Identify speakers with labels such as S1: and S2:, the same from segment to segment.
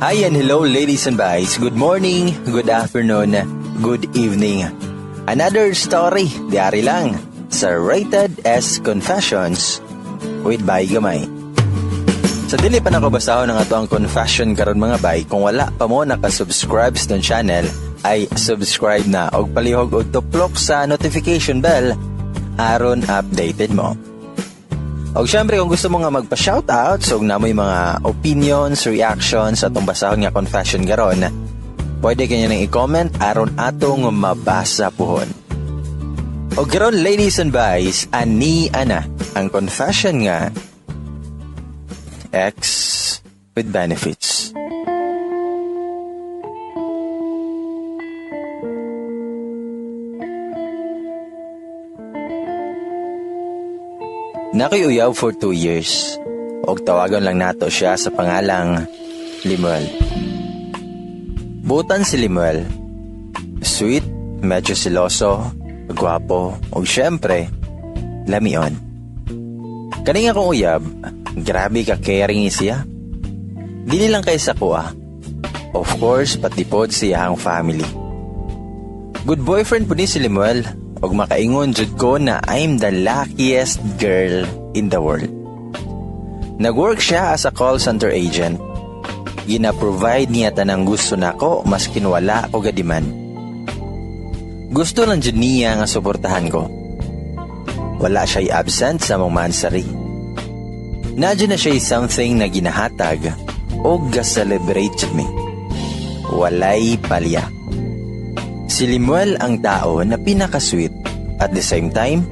S1: Hi and hello, ladies and guys. Good morning, good afternoon, good evening. Another story, diari lang sa Rated S Confessions with Bay Gamay. Sa dili pa nako basahon ang ato ang confession karon, mga bay, kung wala pa mo naka-subscribe sa channel ay subscribe na og palihog og tuplok sa notification bell aron updated mo. Og syempre, kung gusto mo nga magpa-shoutout so naa moy mga opinions, reactions sa atong basahon nga confession karon, pwede kanyo nang i-comment aron atong mabasa puhon. Og karon, ladies and guys, ani ana ang confession nga Ex with Benefits. Naa ko'y uyab for 2 years. Og tawagon lang nato siya sa pangalang Limuel. Butan si Limuel. Sweet, medyo seloso, gwapo, og syempre, lamion. Kaning akong uyab, grabe ka caring siya. Dili lang kay sa akoa. Of course, pati pod siyang family. Good boyfriend pod ni si Limuel. Og makaingon jud ko na I'm the luckiest girl in the world. Nag-work siya as a call center agent. Gina-provide niya tanang gusto nako maskin wala ko ga-demand. Gusto lang jud niya nga suportahan ko. Wala siya absent sa among monthsary. Naa na siya something na ginahatag o ga-celebrate jud mi. Walay palya. Si Limuel ang tao na pinaka-sweet. At the same time,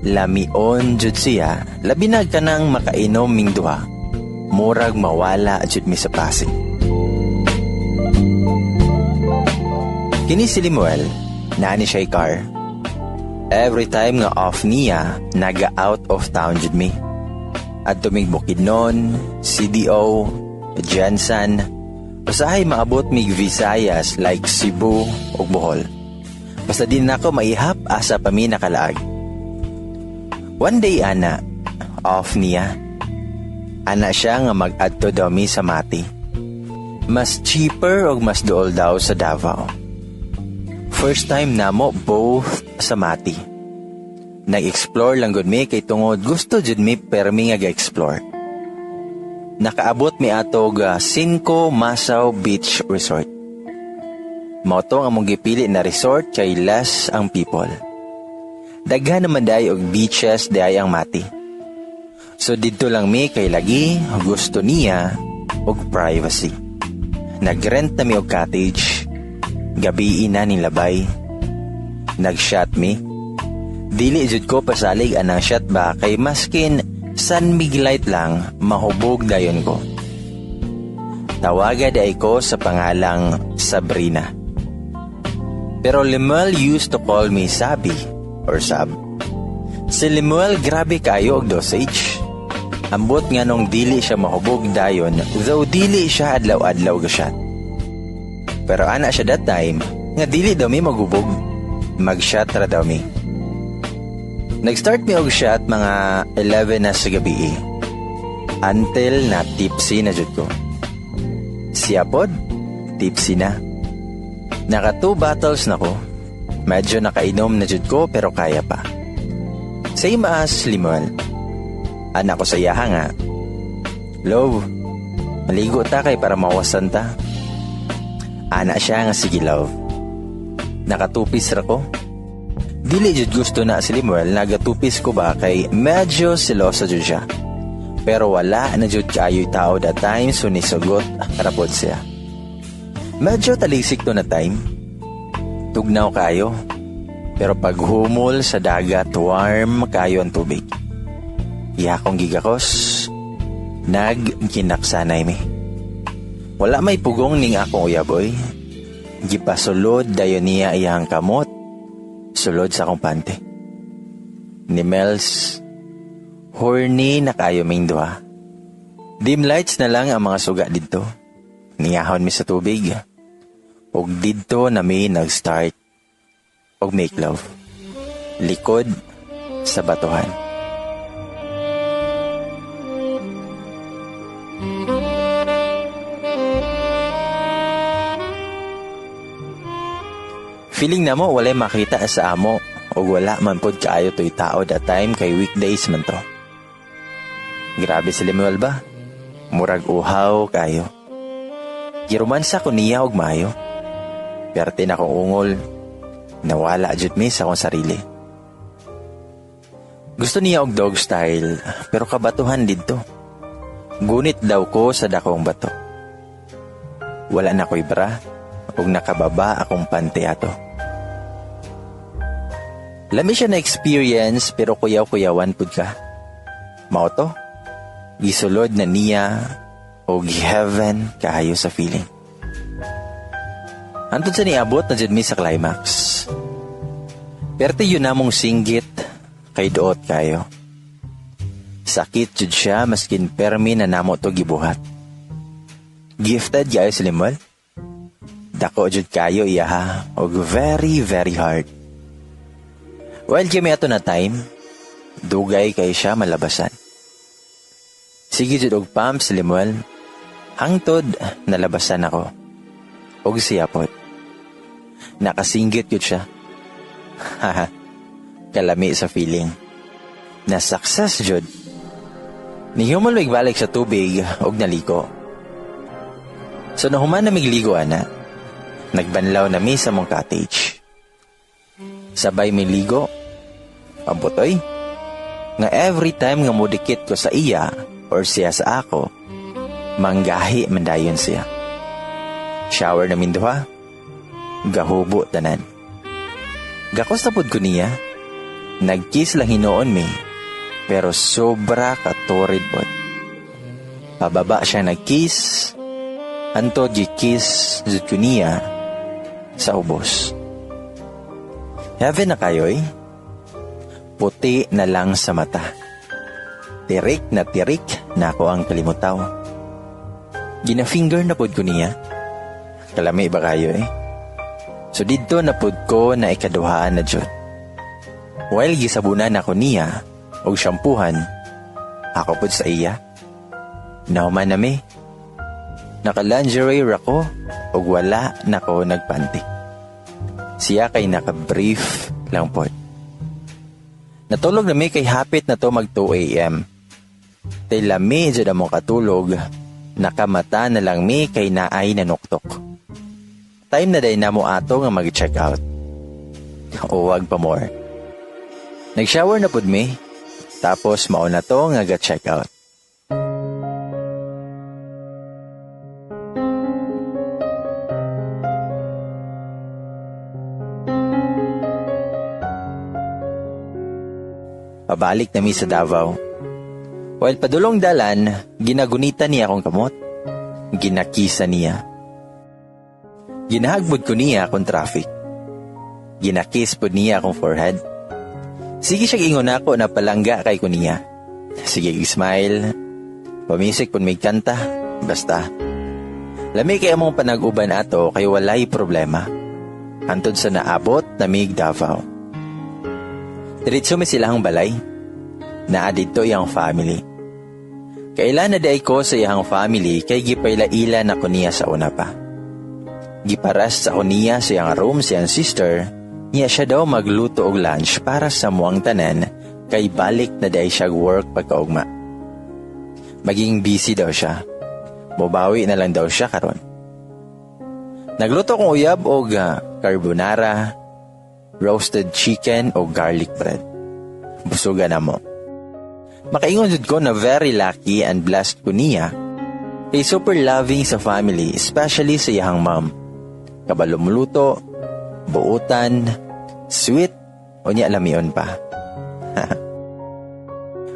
S1: lamion jud siya, labi na kanang makainom ming duha. Murag mawala jud mi sa Pasig. Kini si Limuel, naa ni siya car. Every time nga off niya, naga out of town jud mi. Adto mig Bukidnon, CDO, GenSan, usahay maabot mig Visayas like Cebu ug Bohol. Basta di nako maihap asa pa mi nakalaag. One day ana, off niya. Ana siya nga mag-adto daw mi sa Mati. Mas cheaper og mas duol daw sa Davao. First time namo both sa Mati. Nag-explore lang gud mi kay tungod gusto jud mi permi nga ga-explore. Nakaabot mi atog Cinco Masaw Beach Resort. Mao to ang among gipili na resort kay less ang people. Daghan naman diay og beaches diay ang Mati. So didto lang mi kay lagi gusto niya og privacy. Nagrent na mi og cottage. Gabi na ni labay. Nag-shot mi. Dili jud ko pasalig anang shot ba kay maskin San Mig Light lang, mahubog dayon ko. Tawaga diay ko sa pangalang Sabrina. Pero Lemuel used to call me Sabi or Sab. Si Lemuel, grabe kayo og dosage. Ambot nga nung dili siya mahubog dayon, though dili siya adlaw-adlaw ga-shot. Pero ana siya that time, nga dili daw mi maghubog. Mag-shot ra daw mi. Nag-start mi og shot mga 11 na sa gabi. Until na tipsy na jud ko. Siya pod, tipsy na. Naka two bottles na ko. Medyo nakainom na jud ko pero kaya pa. Same as Limuel. Ana ko sa iyaha nga, "Love, maligo ta kay para mawasan ta." Ana siya nga, "Sige, love." Nakatupis ra ko. Dili jud gusto na si Limuel nagatupis ko ba kay medyo selosa jud siya. Pero wala na jud kaayo'y tao that time, so nisugot ra pod siya. Medyo talisik to na time. Tugnaw kayo. Pero pag humol sa dagat, warm kayo ang tubig. Iya akong gigakos, nagkinaksanay mi. Wala may pugong ning akong uyaboy. Gipasulod dayon niya iyang kamot sulod sa akong panty. Ni Mels, horny na kayo ming duha. Dim lights na lang ang mga suga didto. Niyahon mi sa tubig. Og didto na mi nag-start og make love. Likod sa batuhan. Feeling namo walay makita sa amo ug wala man pod kaayo to'y tao that time kay weekdays man to. Grabe si Lemuel ba? Murag uhaw kayo. Giromansa ko niya og maayo. Perte na akong ungol. Nawala jud mi sa akong sarili. Gusto niya og dog style pero kabatuhan didto. Gunit daw ko sa dakong bato. Wala na ko'y bra ug nakababa akong panty ato. Lami siya na experience pero kuyaw-kuyawan pud ka. Mao to, gisulod na niya og heaven kaayo sa feeling. Hantod sa niabot na jud mi sa climax. Perte yun namong singgit kay duot kayo. Sakit jud siya maskin permi na namo to gibuhat. Gifted kayo si Lemuel. Dako jud kayo iya ha, og very very hard. While kami ato na time, dugay kay siya malabasan. Sige jud og pump si Lemuel, hangtod nalabasan ako. Og siya pod. Nakasinggit jud siya. Haha, kalami sa feeling. Na success jud. Nihumol balik sa tubig og naliko. So nahuman na migligo ana, nagbanlaw na mi sa mong cottage. Sabay miligo, pabutoy, nga every time nga mudikit ko sa iya or siya sa ako, manggahi mandayon siya. Shower na minduha, gahubo tanan. Gakos na pud ko niya, nagkiss lang hinuon mi, pero sobra katurid pod. Pababa siya nagkiss, hantod gikiss jud ko niya sa ubos. Heaven na kayoy, puti na lang sa mata. Tirik na tirik na ako ang kalimutaw. Gina-finger na pod ko niya. Kalami ba kayo eh? So didto na pod ko na ikaduhaan na jud. While gisabunan ako niya og shampoohan, ako pod sa iya. Nahuman na mi. Naka-lingerie ra ko og wala na ko nagpanty. Siya kay naka-brief lang pod. Natulog na mi kay hapit na to mag 2 a.m. Tay lami jud among katulog, nakamata na lang mi kay naay nanuktok. Time na day namo ato nga mag-check out. O wag pa more. Nag-shower na pud mi, tapos mao na to nga ga-check out. Pabalik na mi sa Davao. While padulong dalan, ginagunitan niya akong kamot. Ginakisa niya. Ginahagbod ko niya akong traffic. Ginakiss pod niya akong forehead. Sige siya ingon ako na palangga kay ko niya. Sige smile. Pamisik pud may kanta. Basta. Lami kay among panag-uban ato kay walay problema. Hantod sa naabot na mig Davao. Diretso mi silahang balay. Naa didto iyang family. Kailan na day ko sa iyang family kay gipaila-ila na ko niya sa una pa. Giparas sa ko niya sa iyang room sa iyang sister, niya siya daw magluto og lunch para sa muang tanan kay balik na day siya work pagkaugma. Maging busy daw siya. Mobawi na lang daw siya karon. Nagluto kong uyab og carbonara, roasted chicken o garlic bread. Busugan na mo. Makaingon jud ko na very lucky and blessed ko niya. Kay super loving sa family, especially sa iyang mom. Kabalo muluto, buutan, sweet, o niya lamion pa.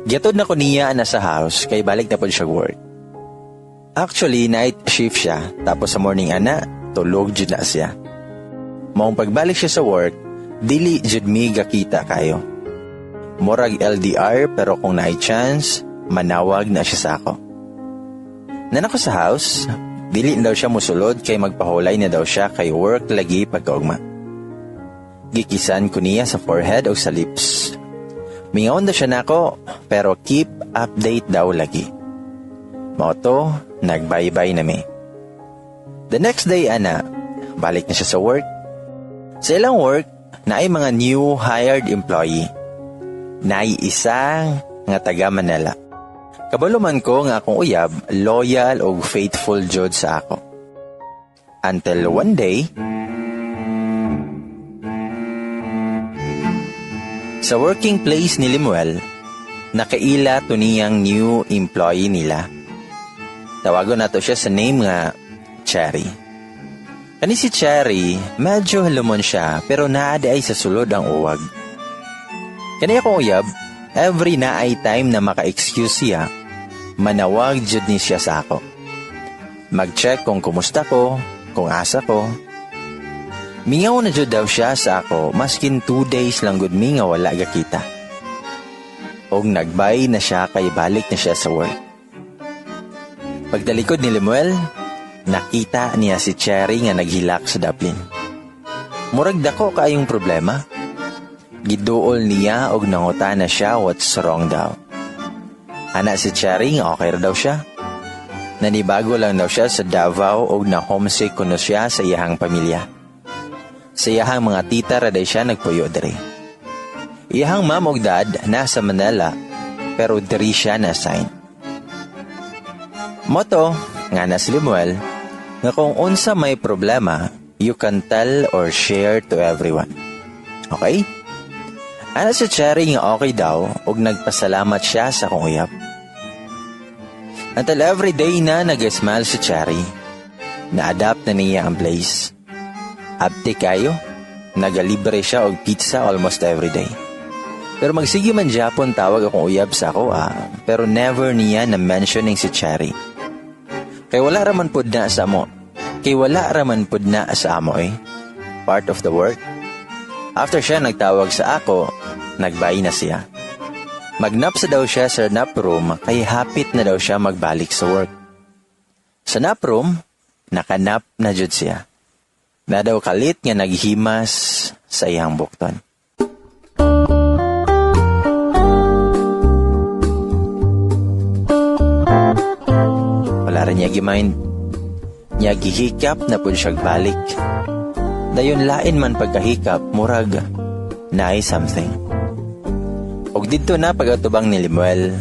S1: Giatod na ko niya na sa house kay balik na pod siya work. Actually, night shift siya, tapos sa morning ana, tulog jud na siya. Maong pagbalik siya sa work, dili jud mi gakita kayo. Murag LDR pero kung naay chance, manawag na siya sa ako. Nana ko sa house, dili na daw siya musulod kay magpahulay na daw siya kay work lagi pagkaugma. Gikisan ko niya sa forehead o sa lips. Mingaon daw siya nako pero keep update daw lagi. Mao to, nag-bye-bye na mi. The next day ana, balik na siya sa work. Sa ilang work, naay mga new hired employee. Naay isa nga taga Manila. Kabalo man ko nga akong uyab, loyal og faithful jud sa ako. Until one day, sa working place ni Limuel, nakaila to niyang new employee nila. Tawagon nato siya sa name nga Cherry. Kani si Cherry, medyo halumon siya pero naa di ay sa sulod ang uwag. Kani akong uyab, every naay time na maka-excuse siya, manawag jud ni siya sa ako. Mag-check kung kumusta ko, kung asa ko. Mingaw na jud daw siya sa ako, maskin 2 days lang gud mi nga wala gakita. Og nagbay na siya kay balik na siya sa work. Pagtalikod ni Lemuel, nakita niya si Cherry nga naghilak sa daplin. Murag dako kaayong problema. Giduol niya og nangutana siya what's wrong daw. Ana si Cherry nga okay ra daw siya. Nanibago lang daw siya sa Davao og na homesick kuno siya sa iyahang pamilya. Sa iyahang mga tita ra day siya nagpuyo diri. Iyahang mom og dad nasa Manila pero diri siya na-assign. Moto nga na si Lemuel nga kung unsa may problema, you can tell or share to everyone. Okay? Ana si Cherry nga okay daw og nagpasalamat siya sa akong uyab. Until every day na nag-smile si Cherry. Na-adapt na niya ang place. Abti kayo, nagalibre siya og pizza almost every day. Pero magsige man Japon tawag akong uyab sa ako, pero never niya na mentioning si Cherry. Kay wala raman pud na sa amo. Kay wala raman pud na sa amo. Part of the work. After siya nagtawag sa ako, nagbay na siya. Magnap sa daw siya sa nap room kay hapit na daw siya magbalik sa work. Sa nap room, nakanap na jud siya. Na daw kalit nga naghimas sa iyang bukton. Wala ra niya gimind. Niya gihikap na pud siyag balik. Dayon lain man pagkahikap, murag naay something. Og didto na pagatubang ni Lemuel,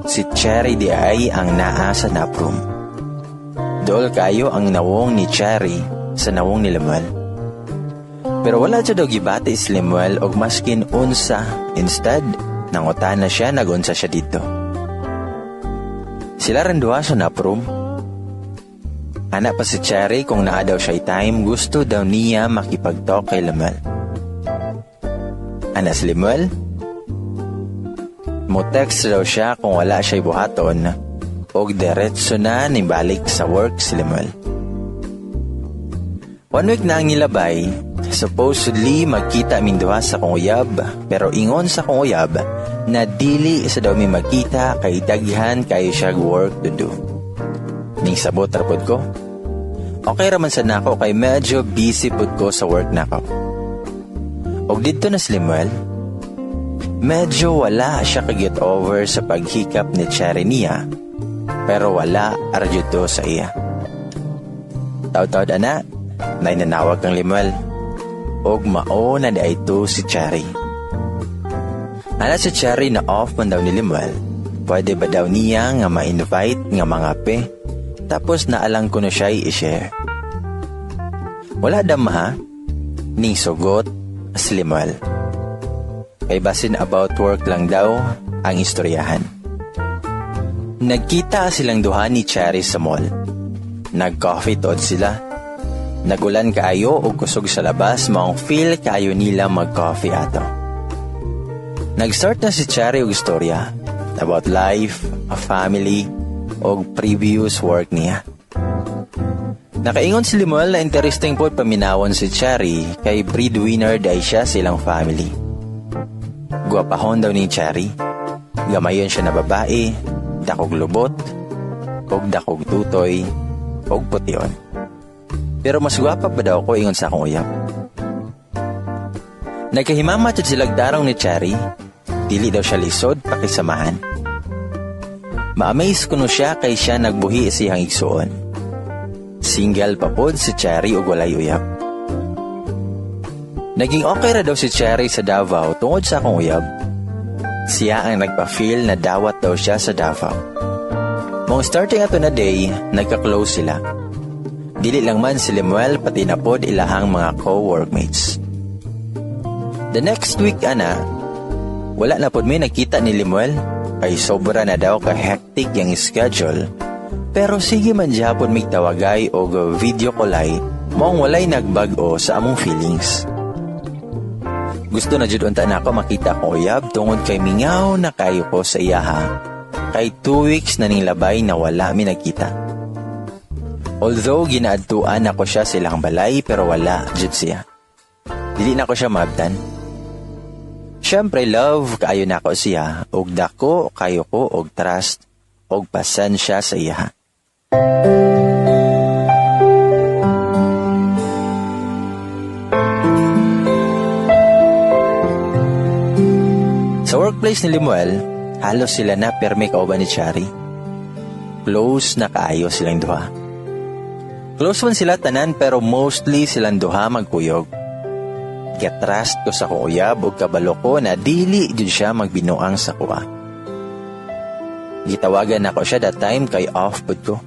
S1: si Cherry di ay ang naa sa nap room. Dool kayo ang nawong ni Cherry sa nawong ni Lemuel. Pero wala siya daw gibati si Lemuel og maskin unsa. Instead, nangutana siya nagunsa siya didto. Sila rin duha sa nap room. Ana pa si Cherry kung naa daw siya time, gusto daw niya makipag-talk kay Lemuel. Ana si Lemuel, mo-text daw siya kung wala siya'y buhaton og diretso na nibalik sa work si Lemuel. 1 week na ang nilabay, supposedly magkita min duha sa kong uyab, pero ingon sa kong uyab na dili sa daw mi magkita kay daghan kayo siya work to do. Ning sabot ra pod ko. Okay ra man sad nako kay medyo busy pod ko sa work nako. Og didto na si Lemuel, medyo wala siya ka-get over sa paghikap ni Cherry niya, pero wala ra jud to sa iya. Taud-taud ana, nainanawag kang Lemuel, og mao na di ay to si Cherry. Ana si Cherry na off man daw ni Lemuel, pwede ba daw niya nga ma-invite nga mga pe, tapos naalang ko na siya i-share. Wala dam ha, ning sugot si Lemuel. Kay basin about work lang daw ang istoryahan. Nagkita silang duha ni Cherry sa mall. Nag-coffee tood sila. Nagulan kaayo og kusog sa labas, maong feel kaayo nila mag-coffee ato. Nag-start na si Cherry og istorya about life, a family, og previous work niya. Nakaingon si Lemuel na interesting po paminawon si Cherry kay breadwinner dahil siya silang family. Guwapahon daw ni Cherry. Gamayon siya na babae, dakog lubot, og dakog tutoy, og pution. Pero mas gwapa pa daw ko ingon sa akong uyab. Nagkahimamat jud sila tarong ni Cherry. Dili daw siya lisod pakisamahan. Ma-amaze kuno siya kay siya nagbuhi siyang igsuon. Single pa pod si Cherry og walay uyab. Naging okay ra daw si Cherry sa Davao tungod sa akong uyab. Siya ang nagpa-feel na dawat daw siya sa Davao. Mong starting ato na day, nagka-close sila. Dili lang man si Lemuel pati na pod ilahang mga co-workmates. The next week ana, wala na pod may nakita ni Lemuel kay sobra na daw ka hectic yung schedule. Pero sige man gyapon migtawagay og video callay, maong walay nagbag-o sa among feelings. Gusto na jud unta nako makita akong uyab tungod kay mingaw na kayo ko sa iyaha. Kay 2 weeks na ning labay na wala mi nagkita. Although ginaadtuan ako siya silang balay pero wala jud siya. Dili na ko siya maabtan. Siyempre love kaayo nako siya og dako kayo ko og trust og pasensya sa iyaha. Sa workplace ni Lemuel, halos sila na perme kauban ni Cherry. Close na kaayo silang duha. Close man sila tanan pero mostly silang duha magkuyog. Gatrust ko sa akong uyab og kabalo ko na dili jud siya magbinuang sa kuha. Gitawagan nako siya that time kay off pud ko.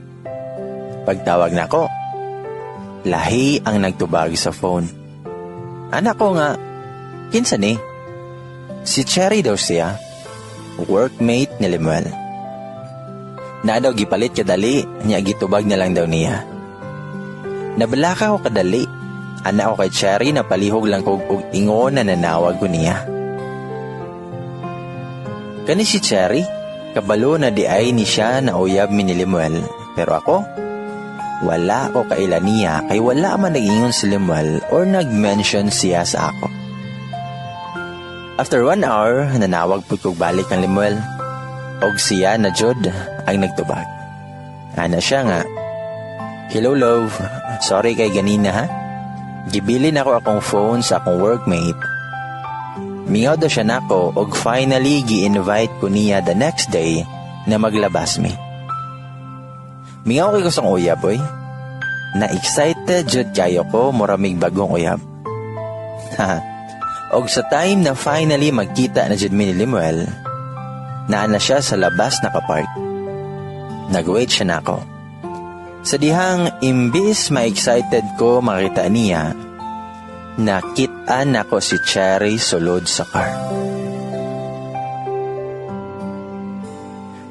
S1: Pagtawag nako, lahi ang nagtubag sa phone. Anak ko nga, kinsa ni? Si Cherry daw siya, workmate ni Lemuel. Na daw gipalit kadali, niya gitubag na lang daw niya. Nabalaka ko kadali, anak ko kay Cherry na palihog lang ko og ingon na nanawag ko niya. Kani si Cherry, kabalo na di ay ni siya na uyab mi ni Lemuel, pero ako, wala ko kaila niya kay wala man nag-ingon si Lemuel or nag-mention siya sa ako. After 1 hour, nanawag pud kog balik ang Lemuel. Og siya na jud ang nagtubag. Ana siya nga, Hello love, sorry kay ganina ha. Gibilin ako akong phone sa akong workmate. Mingaw daw siya nako og finally gi-invite ko niya the next day na maglabas mi. Mingaw kay ko sa uyab oy. Na-excited jud kayo ko muramig bagong uyab. Ha. Og sa time na finally magkita na jud mi ni Lemuel, naa na siya sa labas nakapark. Nag-wait siya nako. Sa dihang imbis ma-excited ko makita niya, nakit-an nako si Cherry sulod sa car.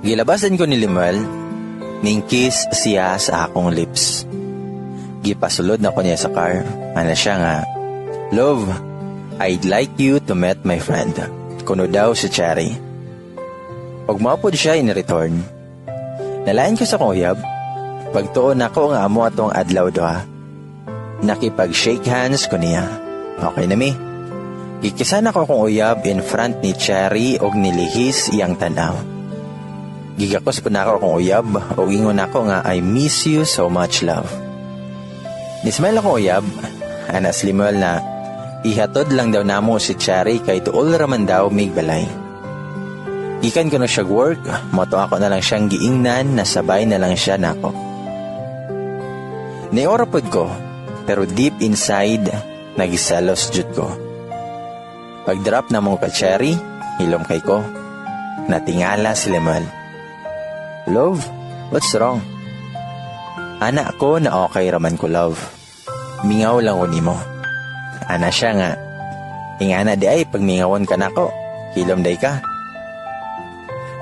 S1: Gilabasan ko ni Lemuel, ning kiss siya sa akong lips. Gipasulod na ko niya sa car. Ana siya nga, Love, I'd like you to meet my friend. Kuno daw si Cherry. Og maupod siya in return. Nalain ko sa akong uyab. Pagtuon nako nga amo atong adlaw doha. Nakipag-shake hands ko niya. Okay na mi. Gikisan ako akong uyab in front ni Cherry og nilihis iyang tanaw. Gigakos po nako akong uyab og ingon nako nga I miss you so much, love. Nismile akong uyab, ana si Lemuel na ihatod lang daw namo si Cherry kay tuol raman daw migbalay. Gikan ko na siya work, moto ako na lang siyang giingnan na sabay na lang siya nako. Niora pod ko, pero deep inside, nagiselos jud ko. Pag-drop na mo ka Cherry, hilom kay ko. Natingala si Lemuel. Love, what's wrong? Anak ko na okay raman ko, love. Mingaw lang ko nimo. Ana siya nga, ingana di ay pagmingawon ka nako, hilom day ka.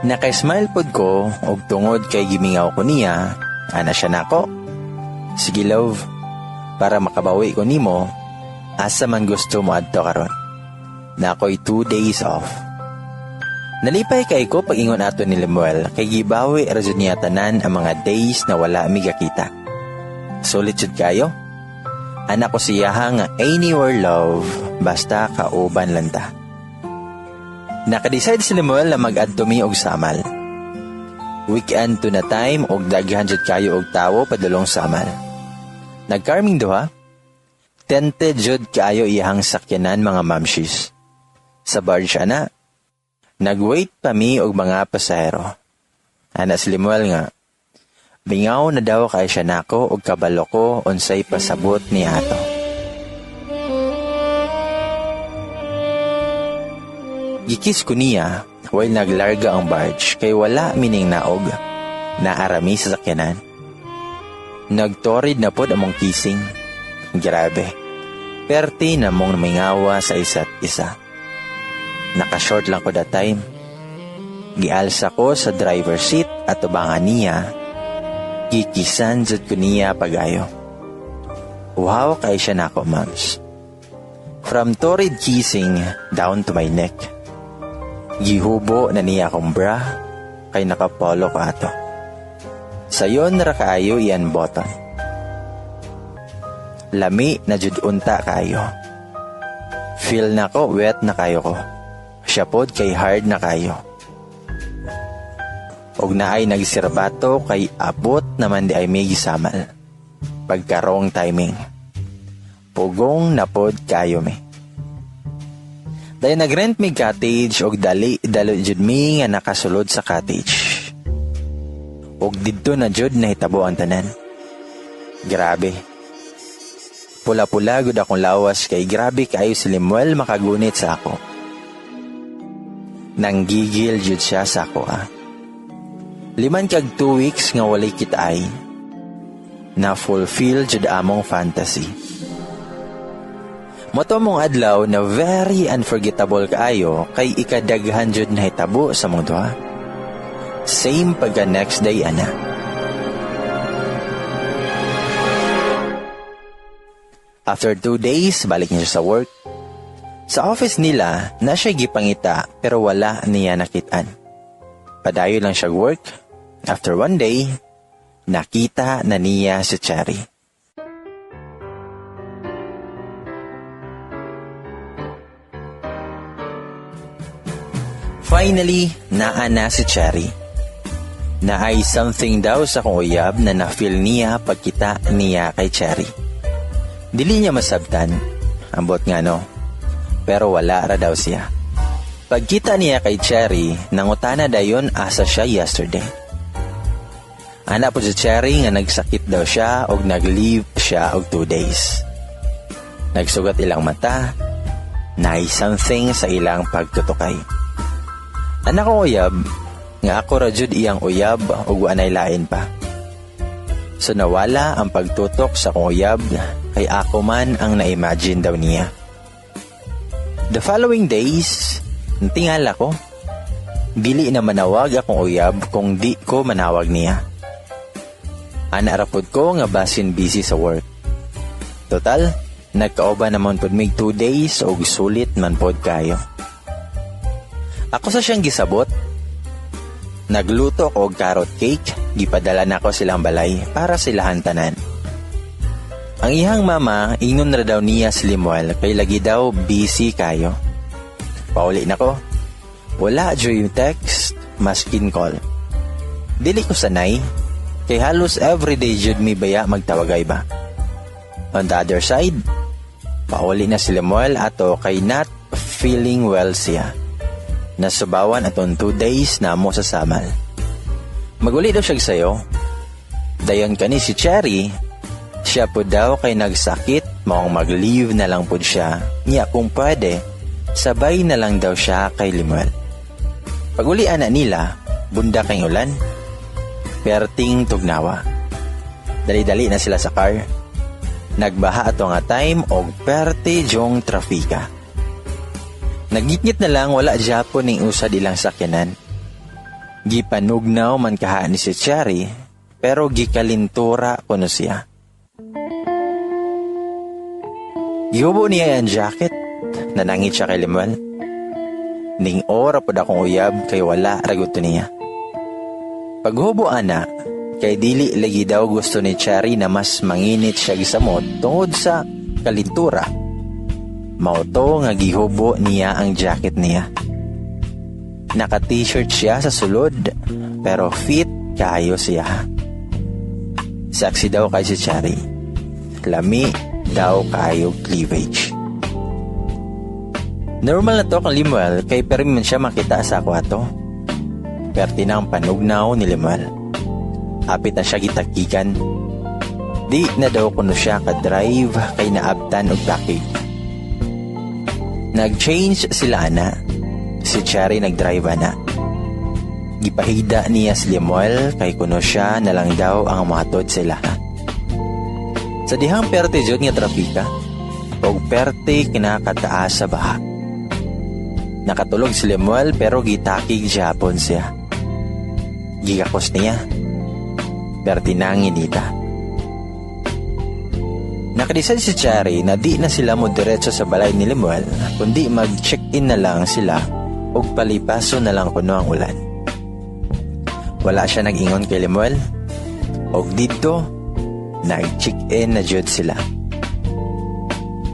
S1: Naka-smile pod ko og tungod kay gimingaw ko niya, ana siya nako. Sige love, para makabawi ko nimo, asa man gusto mo adto karon. Nakoy 2 days off. Nalipay kay ko pag-ingon ato ni Lemuel kay gibawi ra jud niya tanan ang mga days na wala mi gakita. Sulit jud kayo. Anak ko siya nga anywhere love, basta kauban lang ta. Nakadecide si Lemuel na mag-adto mi og Samal. Weekend to na time og daghan jud kayo og tawo padulong Samal. Nagkarming duha. Tente jud kaayo iyahang sakyanan mga mamshis. Sa barge ana, nagwait pa mi og mga pasahero. Ana si Lemuel nga, bingaw na daw kay siya nako og kabalo ko unsay pasabot ni ato. Gikiss ko niya while naglarga ang barge kay wala mining naog. Naarami sa sakyanan. Nagtorid na pod among kissing. Grabe. Perti na mong mingawa sa isa't isa. Naka-short lang ko that time. Gialsa ko sa driver seat at tubangan niya. Gikisan jud ko niya pagayo. Wow kay siya nako, mams. From torrid kissing down to my neck. Gihubo na niya akong bra kay nakapolo ko ato. Sayon ra kaayo iyan button. Lami na jud unta kaayo. Feel na ko wet na kayo ko. Siya pod kay hard na kayo. Og naay nagsirbato kay abot naman di ay may gisamal. Pagkarong timing. Pugong na pod kayo mi. Dayon nagrent mi cottage og dali dalo jud mi nga nakasulod sa cottage. Og didto na jud nahitabo ang tanan. Grabe. Pula-pula gud akong lawas kay grabe kaayo si Lemuel makagunit sa ako. Nanggigil jud siya sa ako ah. 5 kag 2 weeks nga walay kita-ay. Na fulfill jud among fantasy. Moto mong adlaw na very unforgettable kaayo kay ikadaghan jud nahitabo sa mong duha. Same pagka next day ana. After 2 days, balik niya sa work. Sa office nila, na siya gipangita pero wala niya nakitaan. Padayon lang siya work. After 1 day, nakita na niya si Cherry. Finally, naa na si Cherry. Naay something daw sa kong uyab na na-feel niya pagkita niya kay Cherry. Dili niya masabtan, ambot nga no, pero wala ra daw siya. Pagkita niya kay Cherry, nangutana dayon asa siya yesterday. Ana po si Cherry nga nagsakit daw siya og nag-leave siya og 2 days. Nagsugat ilang mata, naay something sa ilang pagtutukay. Anak ko uyab, nga ako ra jud iyang uyab ug wa nay lain pa. So nawala ang pagtutok sa akong uyab kay ako man ang na-imagine daw niya. The following days, natingala ko. Dili na manawag akong uyab kung di ko manawag niya. Ana ra pud ko nga basin busy sa work. Total, nagkaoba naman pud mig 2 days og sulit man pod kayo. Ako sa siyang gisabot. Nagluto ko og carrot cake, gipadala nako silang balay para silahan tanan. Ang iyang mama, ingnon ra daw niya si Lemuel kay lagi daw busy kayo. Pauli nako. Wala joy text, maskin call. Dili ko sanay, kay halos everyday jud mi baya magtawagay ba. On the other side, pauli na si Lemuel ato kay not feeling well siya. Nasubawan aton 2 days na mo sa Samal. Maguli daw siya sayo. Dayon kani si Cherry, siya po daw kay nagsakit, maong mag-leave na lang po siya. Niya kung pwede, sabay na lang daw siya kay Lemuel. Pag-uli ana nila, bunda kay ulan. Perting tugnawa. Dali-dali na sila sa car. Nagbaha ato nga time og perte jong trafika. Nagitngit na lang wala Japon ning usad ilang sakyanan. Gipanugnaw man kaha ni si Cherry, pero gikalintura kuno siya. Gihubo niya ang jacket, nanangit siya kay Lemuel. Ning ora pod akong uyab kay wala raguto niya. Paghubo ana, kay dili lagi daw gusto ni Cherry na mas manginit siya gisamot tungod sa kalintura. Mauto nga gihubo niya ang jacket niya. Naka-t-shirt siya sa sulod, pero fit kayo siya. Sexy daw kay si Cherry. Lami daw kayo cleavage. Normal na to kang Lemuel kay pero man siya makita sa ako ato. Perti na ang panugnaw ni Lemuel. Apit na siya gitakikan. Di na daw kuno siya ka-drive kay naabtan og takig. Nag-change sila ana. Si Cherry nagdrive na. Gipahigda niya si Lemuel kay kuno siya na lang daw ang mohatod sa ilaha. Sa dihang perte jud nga trapika, og perte kinakataas sa baha. Nakatulog si Lemuel pero gitakig Japon siya. Gigakos niya. Perte nang inita. Nakadecide si Cherry na di na sila mo diretso sa balay ni Lemuel, kundi mag-check-in na lang sila ug palipaso na lang kuno ang ulan. Wala siya nag-ingon kay Lemuel. Og didto, nag-check-in na jud sila.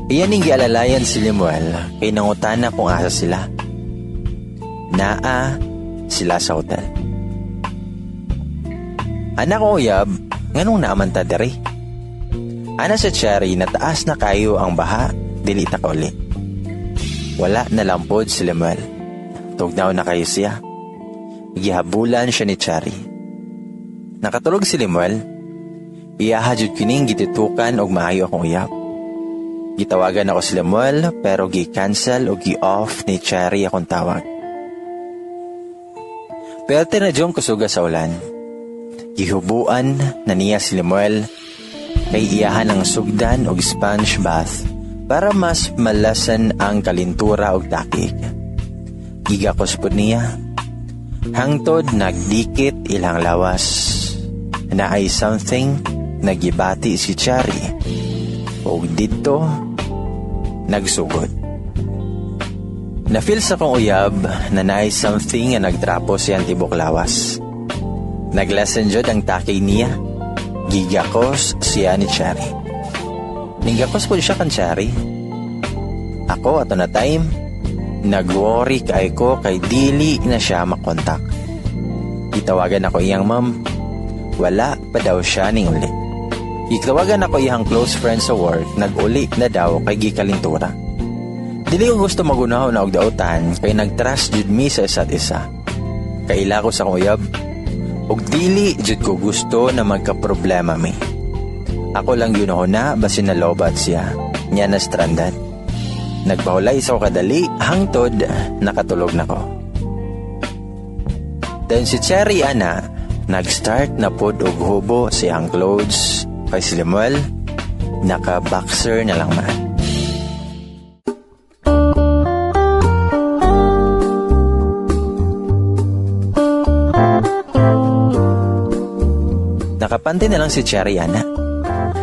S1: Iyan ning gialalayan si Lemuel kay nangutana kung asa sila. Naa sila sa hotel. Anak ko uyab, nganong naaman ta diri? Ana sa Cherry na taas na kayo ang baha, dili ta kauli. Wala na lampod si Lemuel. Tugnaw na kayo siya. Gihabulan siya ni Cherry. Nakatulog si Lemuel. Iyaha jud kining gitutukan og maayo akong uyab. Gitawagan ako si Lemuel pero gi-cancel o gi-off ni Cherry akong tawag. Perte na diyong kusuga sa ulan. Gihubuan na niya si Lemuel kay iyahan ang sugdan og sponge bath para mas malasan ang kalintura og takik. Gigakos pod niya. Hangtod nagdikit ilang lawas. Na ay something nagibati si Cherry. Og didto nagsugod. Na-feel sa kong uyab na naay something nga nagtrapo siyang tibok lawas. Naglasan jud ang takay niya. Gigakos siya ni Cherry. Nigakos po siya kan Cherry. Ako ato na time, nag-worry kay ko kay dili na siya makontak. Gitawagan ako iyang ma'am. Wala pa daw siya ning uli. Gitawagan ako iyang close friend sa work, nag-uli na daw kay gikalintura. Dili ko gusto magunaw na og dautan kay nag-trust jud mi sa isa't isa. Kaila ko sa akong uyab, og dili jud ko gusto na magka-problema mi. Ako lang yun ako na basin nalobat siya, niya na stranded. Nagpahulay sa ko kadali, hangtod nakatulog na ko. Then si Cherry ana, nag-start na pod og hubo siyang clothes kay si Lemuel, naka-boxer na lang man. Nakapante na lang si Cherry ana.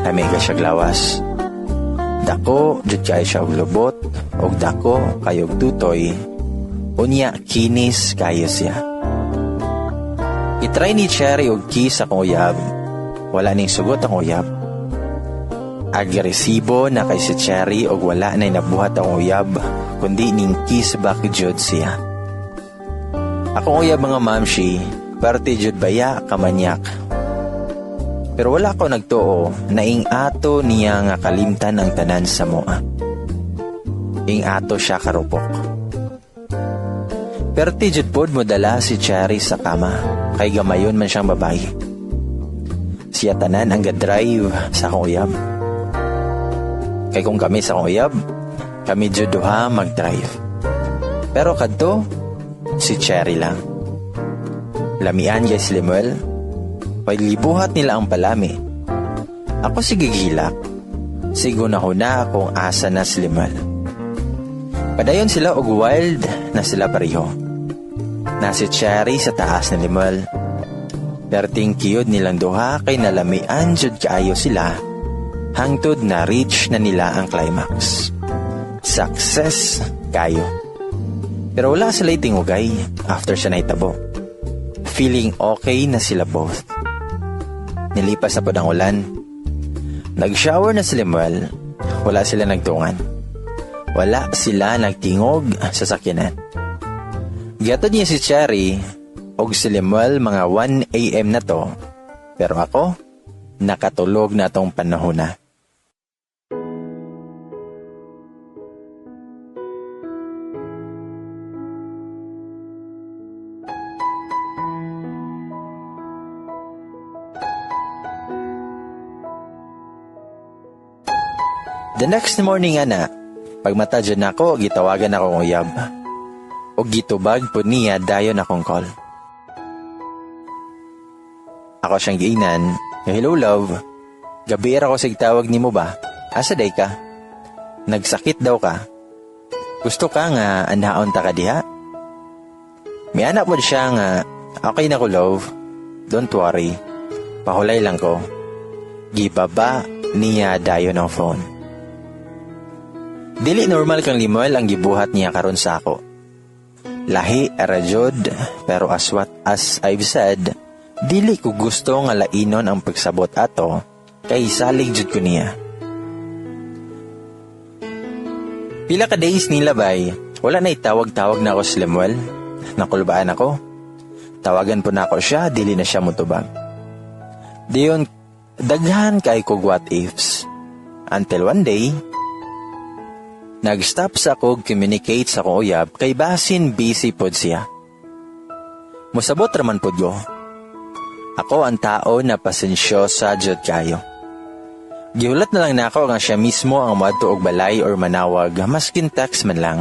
S1: Amiga siya glawas. Dako jud kay siya og lubot og dako kayog tutoy. Unya kinis kayo siya. I-try ni Cherry og kiss akong uyab. Wala ning sugot ang uyab. Agresibo na kay si Cherry og wala na nabuhat ang uyab, kundi ning kiss back jud siya. Akong uyab mga mamshi, parte jud baya kamanyak. Pero wala ko nagtuo na ing ato niya nga kalimtan ang tanan sa moa. Ing ato siya karupok. Perti jud pod mo dala si Cherry sa kama, kay gamayon man siyang babae. Siya tanan ang gadrive sa akong uyab. Kay kung kami sa akong uyab, kami jud duha mag-drive. Pero kadto, si Cherry lang. Lamian guys Lemuel, paglibuhat nila ang palami. Ako sige gilak. Siguna-huna kung asa na si Lemuel. Padayon sila og wild na sila pareho. Na si Cherry sa taas ni Lemuel. Perting kiyod nilang duha kay nalamian jud kaayo sila. Hangtod na reach na nila ang climax. Success kayo. Pero wala sila itingugay after siya naitabo. Feeling okay na sila both. Nilipas na po ang ulan. Nag-shower na si Lemuel. Wala sila nagtungan. Wala sila nagtingog sa sakyanan. Gihatod niya si Cherry og si Lemuel mga 1 a.m. na to. Pero ako, nakatulog na tong panahon na. The next morning, ana, pagmata dyan ako, gitawagan ako ng uyab. Og gitubag pod niya dayon akong call. Ako siyang giingnan, "Hello, love. Gabi ra ko sig tawag nimo ba? Asa day ka? Nagsakit daw ka. Gusto ka nga anhaon ta ka diha?" Miana pod siya nga, "Okay na ko, love. Don't worry. Pahulay lang ko." Gibaba niya dayon ang phone. Dili normal kang Limuel ang gibuhat niya karon sa ako. Lahi ra jud, pero as what as I've said, dili ko gusto nga lainon ang pagsabot ato kay salig jud ko niya. Pila ka days nila bay, wala na itawag-tawag na ako si Lemuel. Nakulbaan ako. Tawagan po na ako siya, dili na siya mutubag. Diyon, daghan kay kog what ifs. Until one day, nag-stop sa ako communicate sa akong uyab kay basin busy pod siya. Musabot raman pod ko. Ako ang tao na pasensyosa jud kayo. Gihulat na lang nako nga siya mismo ang moadto og balay or manawag maskin text man lang.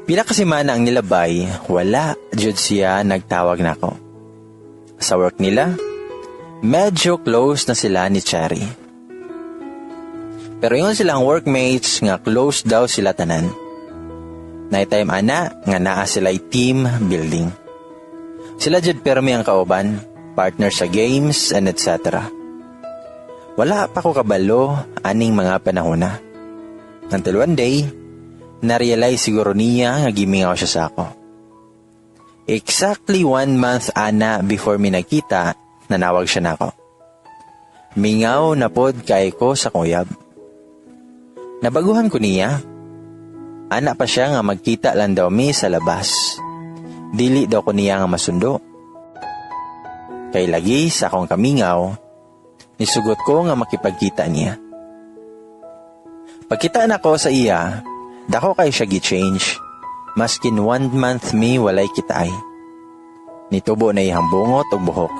S1: Pila ka semana ang nilabay, wala jud siya nagtawag nako. Sa work nila, medyo close na sila ni Cherry. Pero ingon silang workmates nga close daw sila tanan. Night time ana nga naa sila team building. Sila jud permi ang kauban, partner sa games and etc. Wala pa ko kabalo aning mga panahon na. Until one day, na-realize siguro niya nga gimingaw siya sa ako. Exactly 1 month ana before mi nagkita, nanawag siya nako. Mingaw na pod kay ko sa kuyab. Nabaguhan ko niya. Ana pa siya nga magkita lang daw mi sa labas. Dili daw ko niya nga masundo. Kay lagi sa akong kamingaw, nisugot ko nga makipagkita niya. Pagkita na ko sa iya, dako kay siya gi-change. Maskin 1 month mi walay kitaay. Nitubo na iyang bungot og buhok.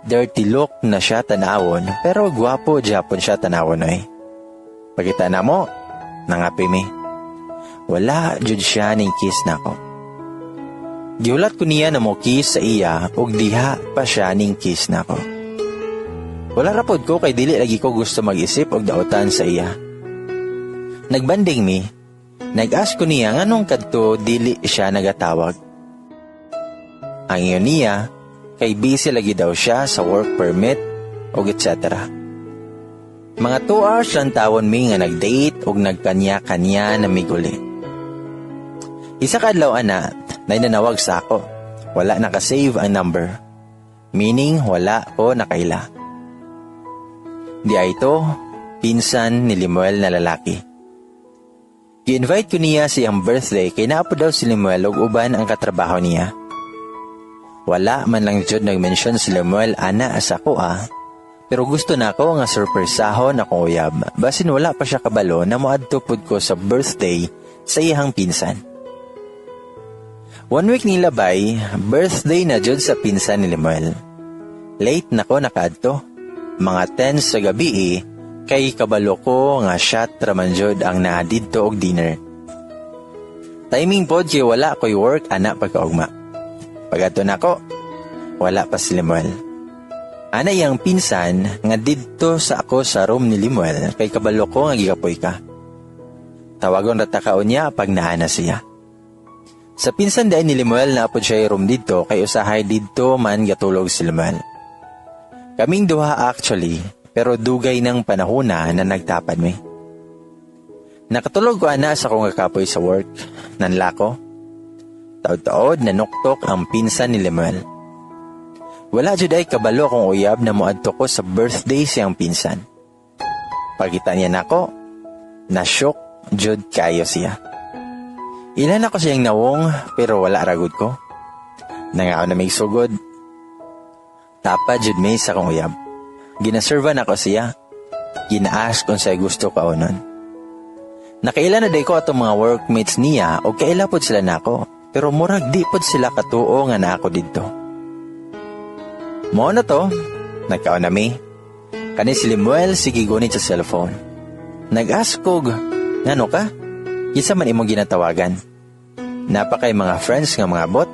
S1: Dirty look na siya tanawon, pero gwapo japon siya tanawon oy. Pagkita na mo, nangapi mi. Wala jud siya ning kiss nako. Gihulat ko niya na mo kiss sa iya ug diha pa siya ning kiss nako. Wala ra pod ko kay dili lagi ko gusto mag-isip og dautan sa iya. Nagbanding mi, nag-ask ko niya nganong kadto dili siya nagatawag. Ang ingon niya, kay busy lagi daw siya sa work permit og etc. Mga 2 hours lang tawon mi nga nag-date og nagkanya-kanya na miguli. Isa ka adlaw ana, nay nanawag sa ako. Wala naka-save ang number. Meaning wala ko nakaila. Di ay ito, pinsan ni Limuel na lalaki. Gi-invite ko niya sa iyang birthday kay naapo daw si Limuel og uban ang katrabaho niya. Wala man lang jud nag-mention si Limuel ana sa ako ah. Pero gusto na ako nga surpresahon akong uyab. Basin wala pa siya kabalo na moadto pud ko sa birthday sa iyang pinsan. 1 week nila bay, birthday na jud sa pinsan ni Limuel. Late na ko nakaadto. Mga 10 sa gabi kay kabalo ko nga shot raman jud ang naa didto og dinner. Timing pod kay wala ko'y work ana pagkaugma. Pagadto nako, wala pa si Limuel. Ana iyang pinsan nga didto sa ako sa room ni Limuel kay kabalo ko nga gikapoy ka. Tawagon ra ta kaon niya pag naa na siya. Sa pinsan dahil ni Limuel na apod siya room didto kay usahay didto man gatulog si Limuel. Kaming duha actually, pero dugay ng panahon na na nagtapad mi. Nakatulog ko ana sa akong kakapoy sa work. Nanlako. Taod-taod nanuktok ang pinsan ni Limuel. Wala jud ay kabalo akong uyab na moadto ko sa birthday siyang pinsan. Pagkita niya nako, na-shock jud kayo siya. Ilan ako siyang nawong pero wala ragod ko. Nangaon na may sugod. Tapa jud may sa akong uyab. Ginaservan ako siya. Gina-ask kung sa'y gusto kaunon. Nakaila na day ko atong mga workmates niya o kaila pod sila nako. Pero murag di pod sila katuo nga na ako didto. Mo na to, nagkaon na mi. Kani si Limuel sige gunit sa cellphone. Nag-ask kog, ngano ka? Kinsa man imong ginatawagan? Napakay mga friends nga mga bot.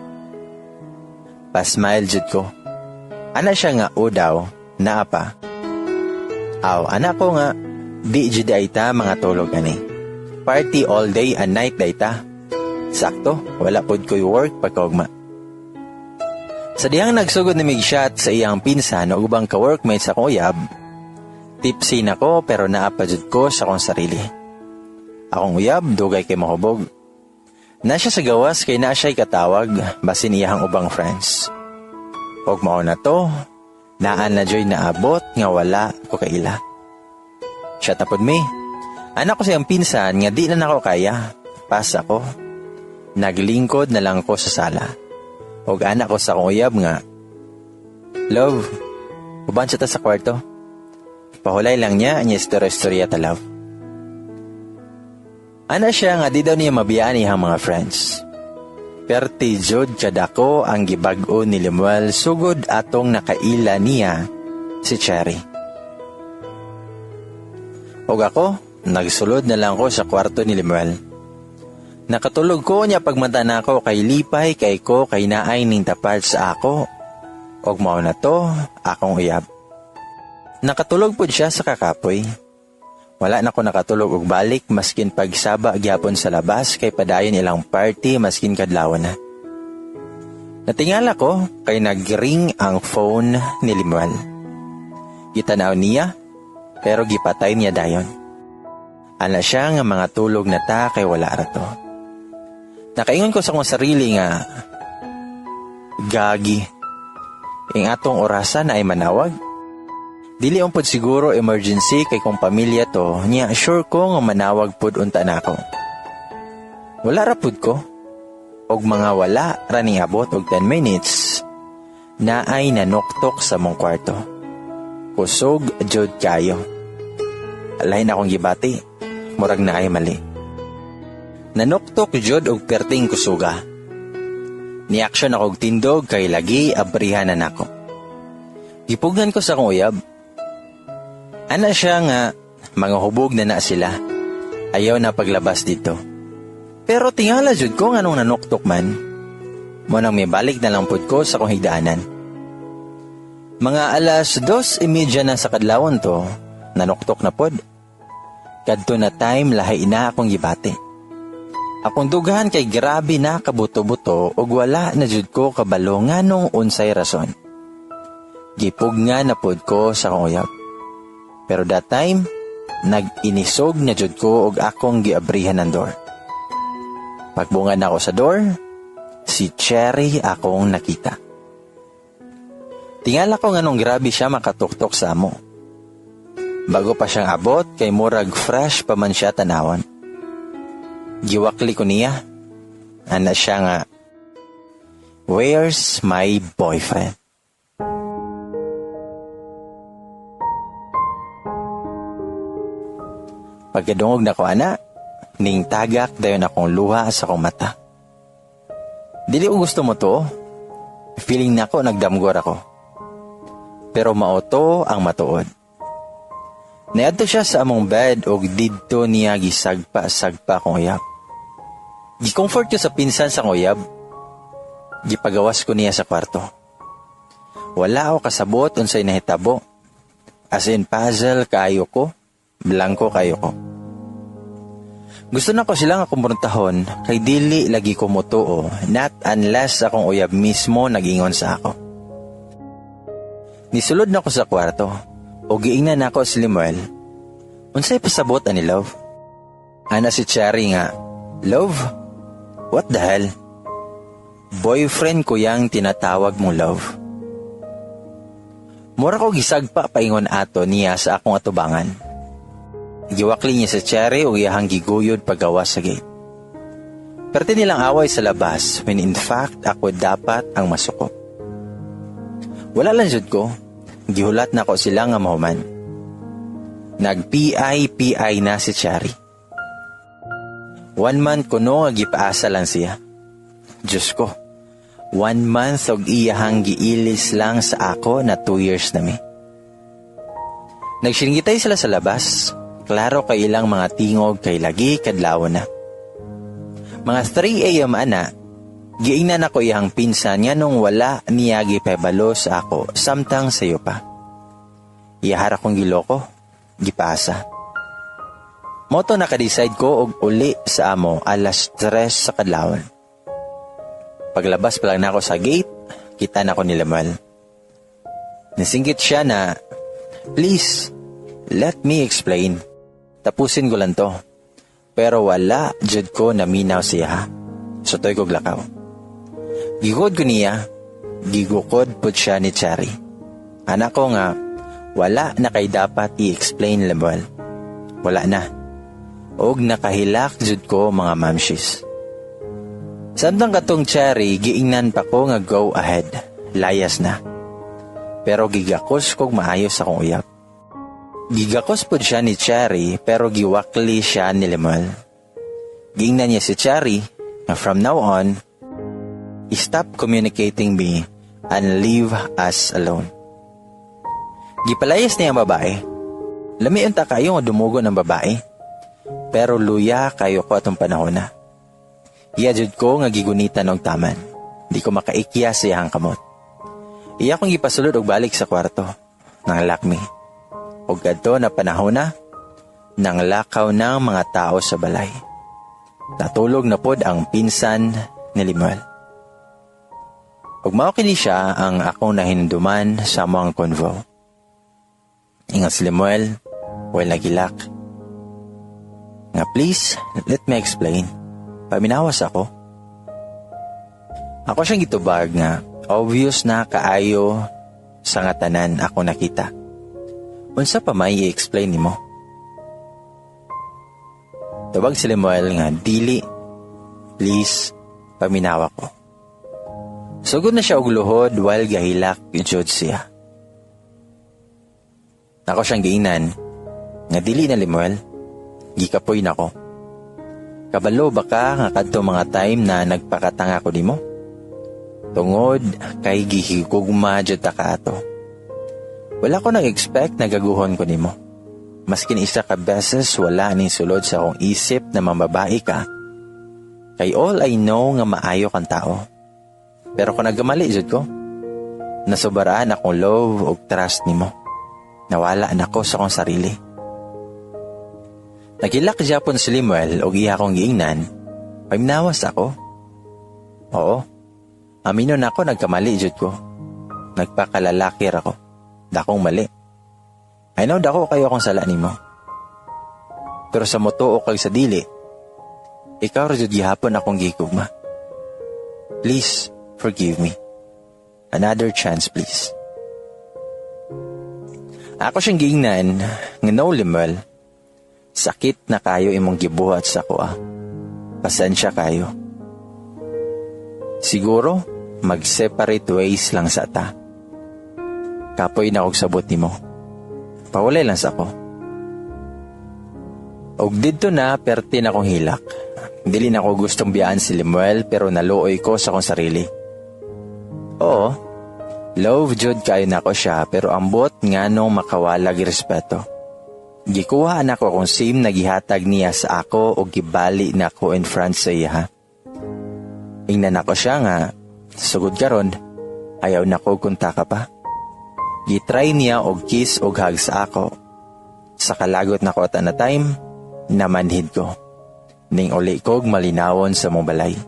S1: Pa-smile jud ko. Ana siya nga o daw, naa pa. Aw, ana ko nga, di jud ay ta mga tulog ani. Party all day and night day ta. Sakto, wala pod ko'y work pagkaugma. Sa dihang nagsugod ni mig shot sa iyang pinsan o ubang ka-workmate sa akong uyab, tipsy na ko pero naa pa jud ko sa akong sarili. Akong uyab, dugay kay mahubog. Na siya sa gawas kay naa siya'y katawag, basin iyahang ubang friends. Og mao na to, naan na joy naabot nga wala ko kaila. Siya tapod mi. Anak ko siyang pinsan nga di na nako kaya. Pas ako. Naglingkod na lang ko sa sala. Og anak ko sa akong uyab nga, "Love, uban siya ta sa kwarto. Pahulay lang niya, niya istorya-istorya ta, love." Ana siya nga di daw niya mabiyaan iyang mga friends. Perti jud kadako ang gibag-o ni Lemuel sugod atong nakaila niya si Cherry. Og ako, nagsulod na lang ko sa kwarto ni Lemuel. Nakatulog ko niya pagmata nako kay lipay kay ko kay naay ning tapad sa ako. Og mao na to akong uyab. Nakatulog pud siya sa kakapoy. Wala na ko nakatulog og balik maskin pagsaba gyapon sa labas kay padayon ilang party maskin kadlawon na. Natingala ko kay nagring ang phone ni Limuel. Gitanaw niya pero gipatay niya dayon. Ana siya nga mga tulog na ta kay wala ra to. Nakaingon ko sa akong sarili nga gagi. Ing atong orasan na ay manawag. Dili pud siguro emergency kay kung pamilya to, niya sure ko nga manawag pud unta nako. Wala ra pud ko. Og mga wala ra ning abot og 10 minutes, naay nanuktok sa mong kwarto. Kusog jud kayo. Lain akong gibati, murag naay mali. Nanuktok jud og perting kusuga. Ni-action ako og tindog kay lagi abrihan na nako. Gipugnan ko sa akong uyab. Ana siya nga mga hubog na na sila. Ayaw na paglabas dito. Pero tingala jud ko nganong nanuktok man. Mo nang mibalik na lang pud ko sa akong higdaanan. Mga 2:30 na sa kadlawon to, nanuktok na pod. Kadto na time lahi na akong gibati. Akong dugahan kay grabe na kabuto-buto ug wala na jud ko kabalo nganong unsay rason. Gipug nga na pod ko sa akong uyab. Pero that time, nag-inisog na jud ko og akong giabrihan ang door. Pagbunga na ako sa door, si Cherry akong nakita. Tingala ko nganong grabe siya makatuktok sa amo. Bago pa siyang abot, kay murag fresh pa man siya tanawon. Giwakli ko niya. Ana siya nga, "Where's my boyfriend?" Pagkadungog na ko ana, ning tagak dayon akong luha sa akong mata. Dili ko gusto mo to. Feeling nako nagdamgor ako. Pero mao to ang matuod. Niadto siya sa among bed og didto niya gisagpa-sagpa akong uyab. Gi-comfort ko sa pinsan sa akong uyab. Gipagawas ko niya sa kwarto. Wala ako kasabot unsay nahitabo. As in puzzle kaayo ko, blanko kayo ko. Gusto na ko sila nga kumpruntahon kay dili lagi ko motuo, not unless akong uyab mismo nag-ingon sa ako. Nisulod na ko sa kwarto o giingnan nako si Lemuel. Unsay pasabot ani love? Ana si Cherry nga, "Love? What the hell? Boyfriend ko yang tinatawag mong love." Mura ko gisagpa paingon ato niya sa akong atubangan. Giwakli niya sa Cherry o iyahang giguyod paggawas sa gate. Perti nilang away sa labas when in fact ako dapat ang masuko. Wala lang jud ko. Gihulat na ko sila nga mahuman. Nag-PI-PI na si Cherry. 1 month kuno nga gipaasa lang siya. Diyos ko, 1 month og iyahang giilis lang sa ako na 2 years na mi. Nagsinggitay sila sa labas. Klaro kay ilang mga tingog kay lagi kadlawon na. Mga 3 a.m. ana, giingnan ako iyang pinsan nga nung wala niya gipahibalo sa ako samtang sayo pa. Iyahara kong giloko, gipasa. Moto naka-decide ko og uli sa amo alas 3 sa kadlawon. Paglabas pa lang nako sa gate, kita na ko ni Lemuel. Nisinggit siya na, "Please, let me explain. Tapusin ko lang to." Pero wala jud ko naminaw siya. Sutoy kog lakaw. Gigukod ko niya, gigukod pud siya ni Cherry. Anak ko nga, wala na kay dapat i-explain, Lemuel. Wala na. Og nakahilak jud ko, mga mamshis. Samtang katong Cherry, giingnan pa ko nga go ahead. Layas na. Pero gigakos kog maayos akong uyab. Gigakos pod siya ni Cherry pero giwakli siya ni Lemuel. Giingnan niya si Cherry na from now on, stop communicating me and leave us alone. Gipalayas niya ang babae. Lami unta kayo nga dumugo ng babae. Pero luya kayo ko atong panahon na. Iya jud ko nga gigunitan og taman. Di ko makaikya sa iyang kamot. Iya kong gipasulod og balik sa kwarto. Nang lock me. Og kadto na panahon na, nang lakaw ng mga tao sa balay. Natulog na pod ang pinsan ni Limuel. Ug mao kini siya ang akong nahinumduman sa among convo. Ingon si Lemuel, while nagilak, nga please, let me explain. Paminawas ako. Ako siyang gitubag nga obvious na kaayo sa nga tanan ako nakita. Unsa pa may i-explain nimo? Tubag si Lemuel nga dili, please, paminawa ko. Sugod na siya og luhod while gahilak jud siya. Ako siyang giingnan nga dili na, Lemuel, gikapoy na ko. Kabalo ba ka nga kadto mga time na nagpakatanga ko nimo? Tungod kay gihigugma jud ta kaato. Wala ko nag-expect na gaguhon ko nimo. Maskin isa ka beses wala ning sulod sa akong isip na mambabae ka. Kay all I know nga maayo kang tao. Pero kung nagkamali jud ko, nasubaraan akong love ug trust nimo. Nawala na ko sa akong sarili. Nagilak Japon si Limuel og iya akong giingnan, paminawas ako. Oo, aminon ako nagkamali jud ko. Nagpakalalaki ra ko. Dakong mali. I know dako kayo akong sala nimo. Pero sa motuo kag sa dili, ikaw ra jud gihapon akong gihigugma. Please, forgive me. Another chance, please. Ako siyang giingnan nga no, Limuel. Sakit na kayo imong gibuhat sa ko ah. Pasensya kayo. Siguro, mag-separate ways lang sa ta. Kapoy na og sabot nimo. Pawalay lang sa ako. Og didto na perti na akong hilak. Dili na ako gustong biyaan si Lemuel pero naluoy ko sa akong sarili. Oo, love jud kayo nako siya pero ambot nganong makawalag respeto. Gikuha nako akong SIM na gihatag niya sa ako og gibali nako in front sa iya. Ha. Ingnan nako siya nga, sugod karon, ayaw nako kontaka pa. Gitry niya og kiss og hug sa ako. Sa kalagot nako at na time, namanhid ko. Ning uli kog malinawon sa mong balay.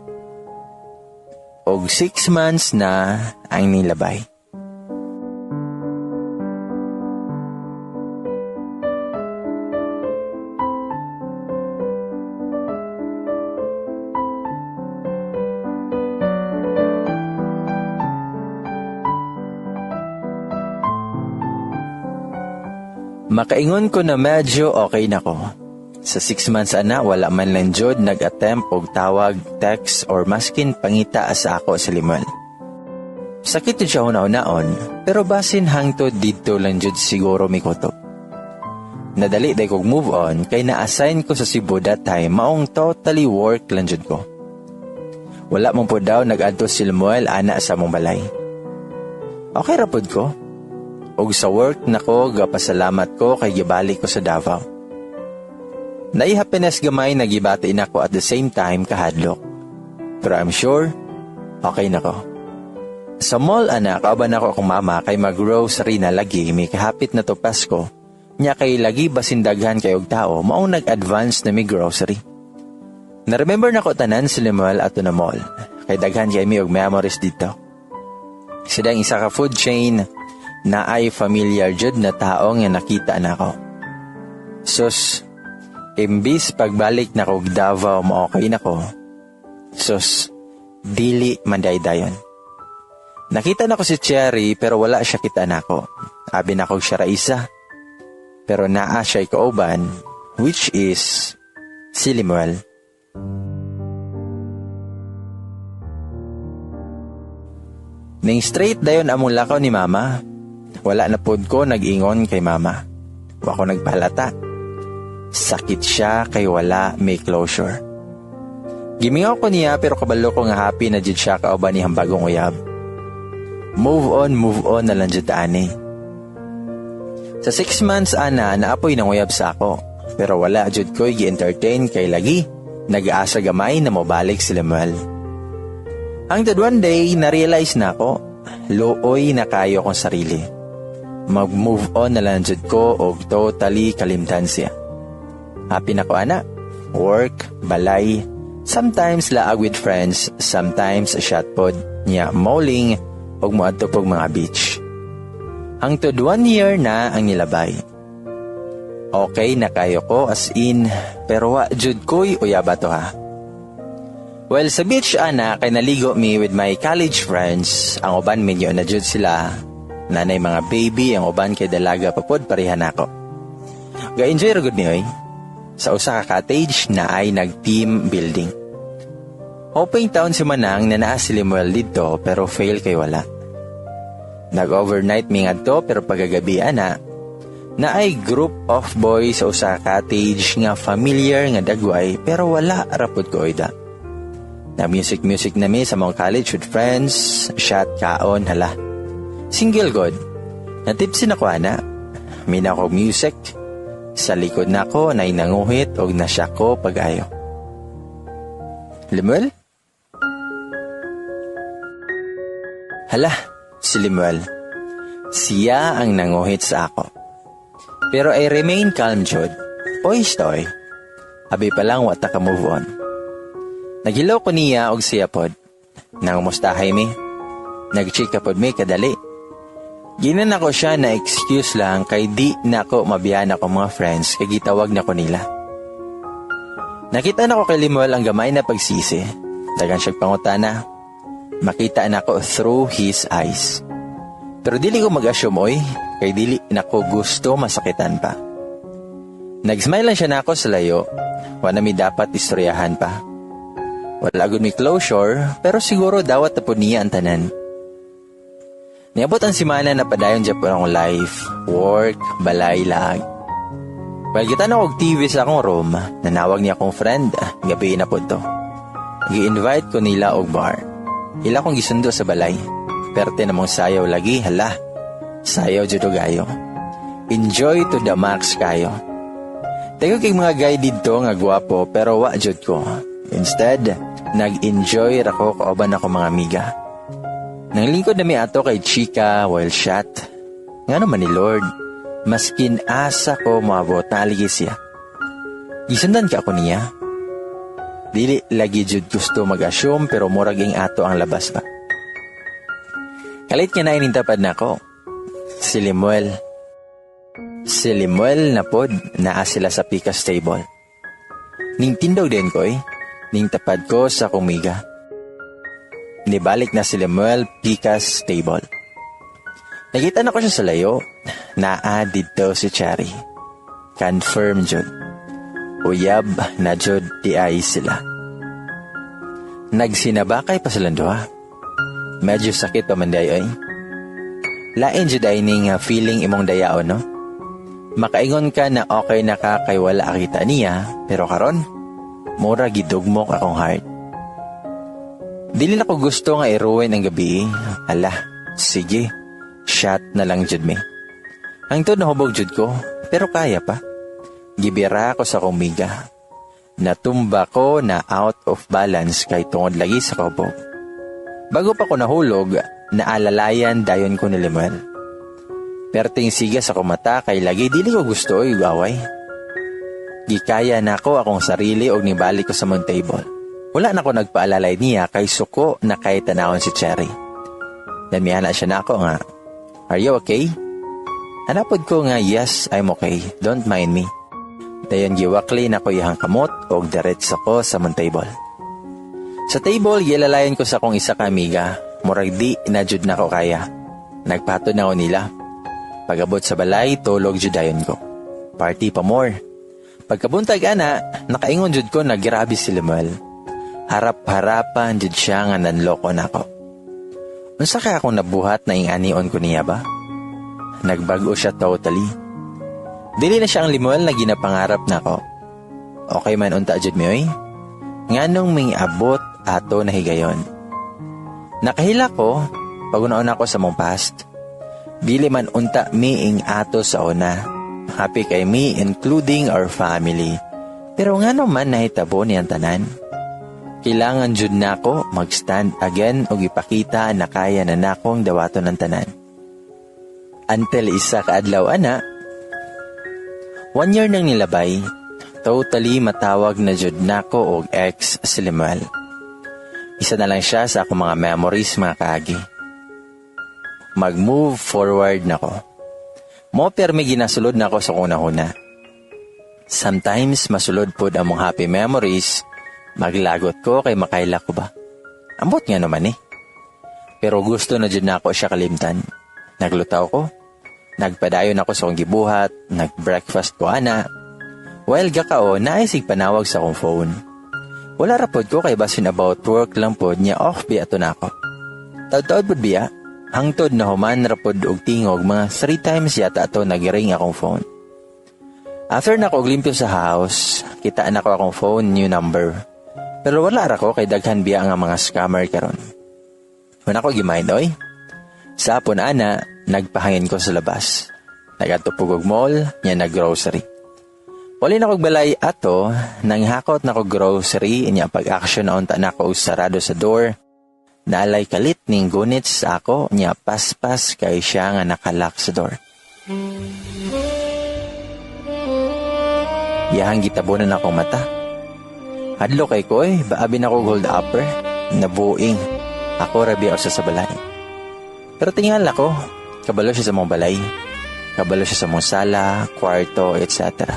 S1: Og 6 months na ang nilabay. Makaingon ko na medyo okay na ko. Sa 6 months ana, wala man lang jud nag-attempt og tawag, text or maskin pangita sa ako sa Limuel. Sakit jud siya huna-hunaon, pero basin hangtod didto lang jud siguro mikutob. Nadali day kog move on kay na-assign ko sa Cebu that time, maong totally work lang jud ko. Wala man po daw nag-adto si Lemuel ana sa among balay. Okay ra pod ko. Og sa work nako gapasalamat ko kay gibalik ko sa Davao. Naay happiness gamay nga gibati nako at the same time kahadlok. Pero I'm sure, okay na ko. Sa mall ana, kauban nako akong mama kay mag-grocery na lagi mi kahapit na to Pasko. Nya kay lagi basin daghan kay og tao, maong nag-advance na mi grocery. Na-remember nako tanan si Lemuel ato na mall. Kay daghan kay mi og memories dito. Sidang isa ka food chain na ay familiar jud na tao nga nakita nako. Sus, imbis pagbalik na kog Davao mo okay nako. Sus, dili man dayon. Nakita nako si Cherry pero wala siya kita nako. Abi nako siya ra isa. Pero naa siya kauban, which is si Lemuel. Ning straight dayon among lakaw ni Mama. Wala na pod ko nag-ingon kay Mama. Wa ko nagpahalata. Sakit siya kay wala may closure. Gimingaw ko niya pero kabalo ko nga happy na jud siya kauban niyang bagong uyab. Move on na lang jud ani. Sa 6 months ana naapoy nang uyab sa ako. Pero wala jud ko'y gi-entertain kay lagi. Nag-aasa gamay na mobalik si Lemuel. Hangtod one day, na-realize na ako, luoy na kayo kong sarili. Mag-move on na lang jud ko og totally kalimtan siya. Happy na ko ana. Work, balay, sometimes laag with friends, sometimes shot pod, nya malling, og moadto pog mga beach. Hangtod 1 year na ang nilabay. Okay na kayo ko as in, pero wa jud ko'y uyaba to ha. Well, sa beach ana, kay naligo mi with my college friends. Ang uban minyo na jud sila. Nanay mga baby, ang uban kay dalaga pa pod pareha nako. Ga-enjoy ra gud mi oy. Sa usa ka cottage na ay nag-team building. Hoping taon si Manang na naa si Lemuel didto pero fail kay wala. Nag-overnight mi ngadto pero pagkagabi ana, na ay group of boys sa usa ka cottage nga familiar nga dagway pero wala ra pud ko oida. Na music-music na mi sa mga college with friends, shot kaon hala. Single god. Natipsin ako ana. Mina ko music. Sa likod nako nay nanguhit og nasya ko pag-ayo. Lemuel? Hala, si Lemuel. Siya ang nanguhit sa ako. Pero I remain calm jud. Poised oy. Abi pa lang wa ta ka move on. Naghilaw ko niya og siya pod. Nangumustahay mi. Nag-chika pod mi kadali. Ginan ako siya na excuse lang kay di nako mabiyan ako mga friends kay gitawag nako nila. Nakita nako kay Lemuel ang gamay na pagsisi. Dagan siyang pangutana. Makita nako through his eyes. Pero dili ko mag-assume oy, kay dili nako gusto masakitan pa. Nag-smile lang siya nako sa layo. Wala mi dapat istoryahan pa. Wala gud mi closure, pero siguro dawat na po niya ang tanan. Niabot ang simana na padayon dyan po akong life, work, balay, lag. While kita na og TV sa akong room, nanawag niya akong friend, gabi na po to. Gi-invite ko nila og bar. Ila kong gisundo sa balay. Perte namong sayaw lagi, hala. Sayaw jud og ayo. Enjoy to the max kayo. Tego kay mga guy didto nga gwapo pero wa jud ko. Instead, nag-enjoy ra ko kauban ako mga amiga. Nanglingkod na mi ato kay Chika while shot. Nga naman ni Lord, maskin asa ko moabot na aligi siya. Gisundan ka ako niya. Dili lagi jud gusto mag-assume pero murag ing ato ang labas ba. Kalit nga na inintapad na ako. Si Lemuel. Si Lemuel na pod naa sila sa pikas table. Ning tindog din ko eh. Ning tapad ko sa kumiga. Nibalik na si Lemuel pikas table. Nakita na ko siya sa layo. Naa didto si Cherry. Confirm jud. Uyab na jud di ay sila. Nagsinabakay pa silang duha. Medyo sakit pa man day ay. Lain jud ay ning feeling imong dayaon, no? Makaingon ka na okay na ka kay wala akita niya, pero karon mura gidugmok akong heart. Dili na ko gusto nga i-ruin ang gabi. Ala, sige, shot na lang jud mi. Hangtod nahubog jud ko, pero kaya pa. Gibira ko sa akong miga. Natumba ko na out of balance kay tungod lagi sa kaubog. Bago pa ko nahulog, naalalayan dayon ko ni Lemuel. Perting siga sa kumata kay lagi dili ko gusto oy away. Gikaya nako akong sarili og nibalik ko sa mong table. Wala na ko nagpaalalay niya kay suko na kay tanawon si Cherry. Then mihana siya nako nga, "Are you okay?" Hanapod ko nga, "Yes, I'm okay. Don't mind me." Dayon giwakli na ko iyang kamot og diretso ko sa mong table. Sa table, gilalayan ko sa akong isa ka amiga. Murag di na jud nako kaya. Nagpatod na ko nila. Pag-abot sa balay, tulog jud dayon ko. Party pa more. Pagkabuntag ana, nakaingon jud ko na grabe si Lemuel. Harap-harapan jud siya nga nanloko nako. Unsa kaya akong nabuhat na ing-anion ko niya ba? Nagbag-o siya totally. Dili na siya ang Lemuel na ginapangarap nako. Okay man unta jud mi oy. Nganong ming abot ato na higayon. Nakahila ko pag-una ko sa mong past. Dili man unta mi ing ato sa una. Happy kay mi including our family. Pero ngano man nahitabo niyang tanan? Kailangan jud nako mag-stand again og ipakita na kaya na nakong dawaton ang tanan. Until isa ka adlaw ana, 1 year nang nilabay, totally matawag na jud nako og ex si Lemuel. Isa na lang siya sa akong mga memories, mga kaagi. Mag-move forward nako. Mo permi ginasulod nako sa kuna-huna. Sometimes masulod pod ang mong happy memories, maglagot ko kay makaila ko ba. Ambot nga naman eh. Pero gusto na jud nako siya kalimtan. Naglutaw ko. Nagpadayon ako sa akong gibuhat, nag-breakfast ko ana. While gakao, naay sig panawag sa akong phone. Wala ra pod ko kay basin about work lang pod niya off biya to nako. Taud-taud pod biya, hangtod na human ra pod og tingog, mga 3 times yata ato nag-ring akong phone. After nako og limpyo sa house, kita nako akong phone, new number. Pero wala ra ko kay daghan biya nga mga scammer karon. Wala ko gimind oy. Sa hapon ana, nagpahangin ko sa labas. Nagadto pud og mall, nya nag-grocery. Puli na kog balay ato, nanghakot na kog grocery, nya pag-action na unta nako og sarado sa door. Naalay kalit ning gunit sa ako, nya paspas kay siya nga nakalock sa door. Iyahang gitabonan akong mata. Hadlo kay ko eh, baabi na ko hold upper, nabuing. Ako rabi ako sa balay. Pero tingala ko, kabalo siya sa mong balay. Kabalo siya sa mong sala, kwarto, etc.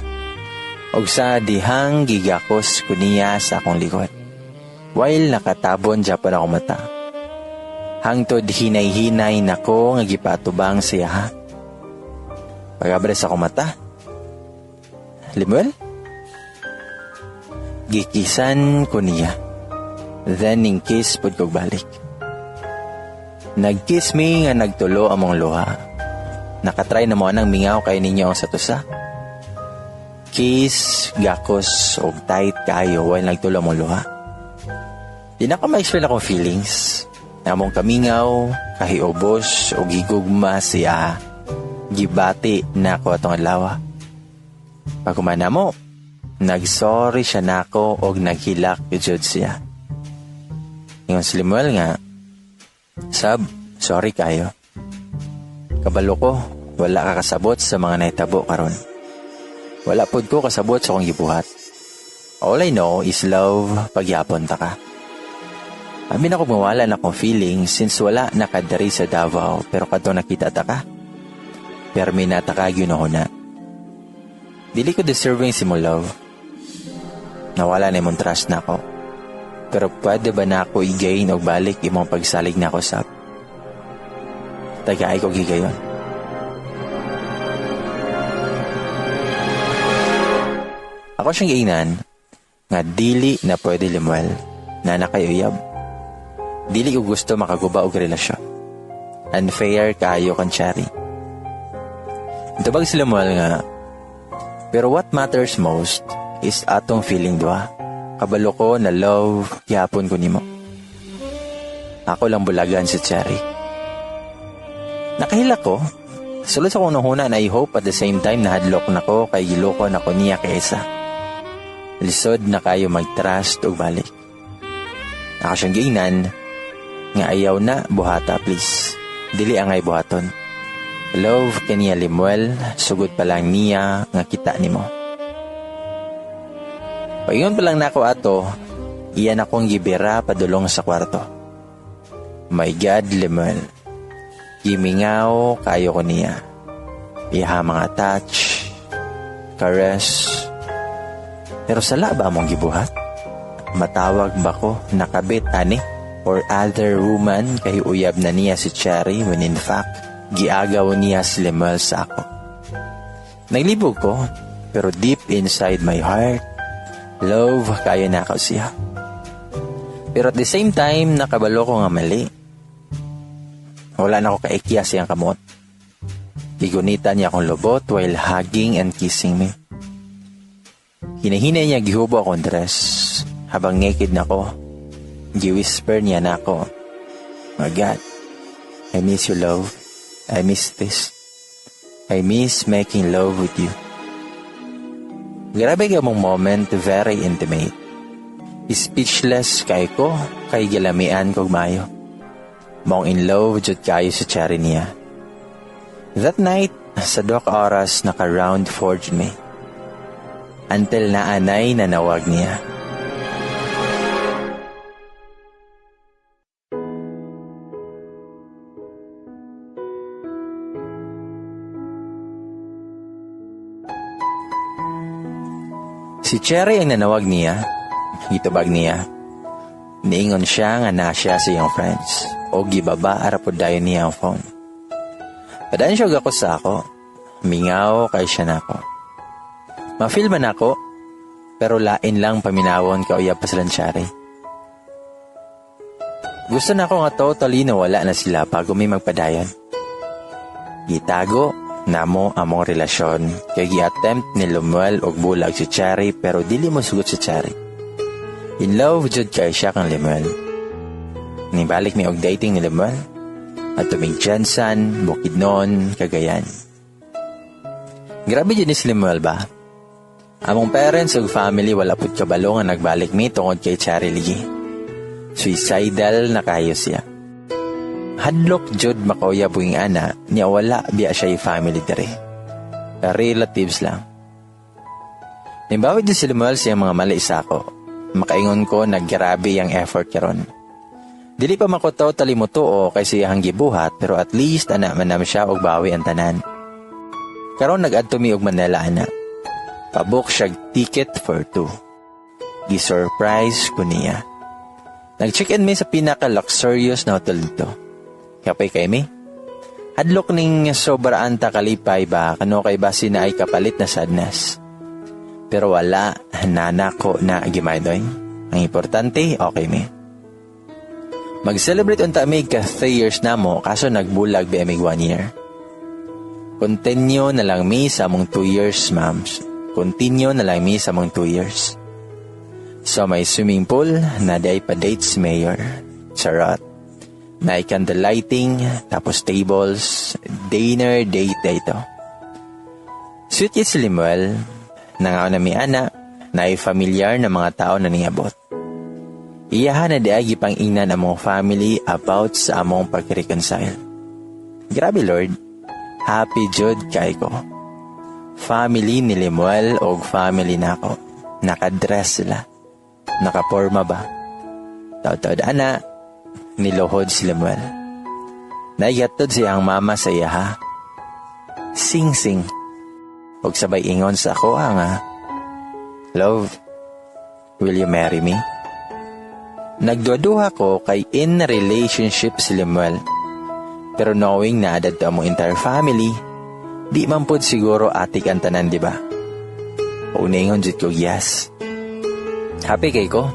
S1: Og sa dihang gigakos ko niya sa akong likod. While nakatabon japon ako mata. Hangtod hinay-hinay nako nga gipatubang siya ha. Pag-abre sa akong mata, "Lemuel?" Gikisan ko niya. Then ning kiss pud kog balik. Nag-kiss mi nga nagtulo among luha. Nakatry na mo anang mingaw kay ninyo ang satusa. Kiss, gakos, og tight kayo while nagtulo among luha. Di na ko ma-explain akong feelings. Namong kamingaw, kahiubos, og gigugma siya. Gibati na ako atong adlaw. Pagkumana mo, nag-sorry siya nako og naghilak jud siya. Ingon si Lemuel nga, "Sab, sorry kayo. Kabalo ko, wala ka kasabot sa mga nahitabo karon. Wala pod ko kasabot sa akong gibuhat. All I know is love pagyapon ta ka. Abi na ko mawala na akong feeling since wala nakadari sa Davao pero kadto nakita ta ka. Permi na ta ka na. Dili ko deserving si mo love. Nawala na imong trust na ako. Pero pwede ba na ako i-gain og balik imong pagsalig na ako, Sab? Tagay ko gigayon." Ako siyang giingnan nga dili na pwede, Lemuel, na nakayuyab. Dili ko gusto makaguba og relasyon. Unfair kayo kan Cherry. Tubag si Lemuel nga, "Pero what matters most is atong feeling duha. Kabalo ko na love gyapon ko nimo. Ako lang bulagan si Cherry." Nakahila ko, Sulod sa akong hunahuna na I hope at the same time nahadlok na ko kay giloko na ko niya kaysa. Lisod na kayo mag-trust og balik. Ako siyang giingnan nga ayaw na buhata please. Dili angay buhaton. Love kaniya Limuel, sugod pa lang niya nga kita nimo. Paingon pa lang nako ato, iyan akong gibira padulong sa kwarto. My God, Lemuel. Gimingaw kayo ko niya. Iha mga touch, caress. Pero sala ba among gibuhat? Matawag ba ko nakabit ani or other woman kay uyab na niya si Cherry when in fact giagaw niya si Lemuel sa ako. Naglibog ko, pero deep inside my heart, love kayo na ako siya. Pero at the same time, nakabalo ko nga mali. Wala na ako kaikya siyang kamot. Gigunita niya akong lobot while hugging and kissing me. Hinahinay niya gihubo akong dress. Habang naked na ko, gi-whisper niya na ako, My God, I miss you, love. I miss this. I miss making love with you. Grabe ka mong moment, very intimate. Speechless kay ko, kay gilamian kog mayo. Maong in love jud kayo sa Cherry niya. That night, sa 2 oras naka-round 4 jud mi. Until naanay nanawag niya. Si Cherry ang nanawag niya. Gitubag niya. Niingon siya nga na siya sa iyang friends. O gibaba arapod dayon niya ang phone. Padaan siya og ako sa ako. Mingaw kay siya nako. Ma-feel man ako, pero lain lang paminawon ka uyab pa silang Cherry. Gusto na ako nga totally nawala na sila bago may magpadayon. Gitago namo among relasyon kay gi-attempt ni Lemuel og bulag si Cherry pero dili mo sugot si Cherry. In love jud kay siya kang Lemuel. Nibalik mi og dating ni Lemuel at tumig Jensen, Bukidnon, Cagayan. Grabe jud ni si Lemuel ba? Among parents ug family wala pud kabalo nga nagbalik mi tungod kay Cherry ligi. Suicidal na kayo siya. Hadlok jud makauyab ing ana niya wala biya siya family diri. Relatives lang. Nimbawi jud si Lemuel siya mga mali sa ako. Makaingon ko naggrabe ang effort karon. Dili pa mako totally motuo kay siya ang gibuhat pero at least ana man siya og bawi ang tanan. Karon nag-adto mi og Manila ana. Pabook siya ticket for 2. Gi-surprise ko niya. Nag-check-in mi sa pinaka-luxurious na hotel dito. Kapay kay mi. Hadlok ning sobra anta kalipay ba kano kay basi na ay kapalit na sadness. Pero wala, nanako na gimaydoy. Ang importante, okay mi. Mag-celebrate unta mi ka 3 years na mo kaso nagbulag bi amig 1 year. Continue na lang mi sa among 2 years, ma'ams. Continue na lang mi sa among 2 years. So may swimming pool na di ay pa-dates mayor. Charot. Na candle lighting, tapos tables, dinner date dito. Sweet si Lemuel, nangaon na mi ana, na ay familiar na mga tao na niabot. Iyahan na di ay gipang-ingnan among family about sa among pag-reconcile. Grabe Lord, happy jud kay ko. Family ni Lemuel og family nako. Nakadress sila. Nakaporma ba? Taod-taod ana, niluhod si Lemuel. Naigatod siya ang mama sa iya ha. Sing-sing. Og sabay ingon sa ako nga, Love, will you marry me? Nagduaduha ko kay in relationship si Lemuel. Pero knowing na adad to among entire family, di man pod siguro atik ang tanan, di ba? O ningon jud ko, yes. Happy kay ko.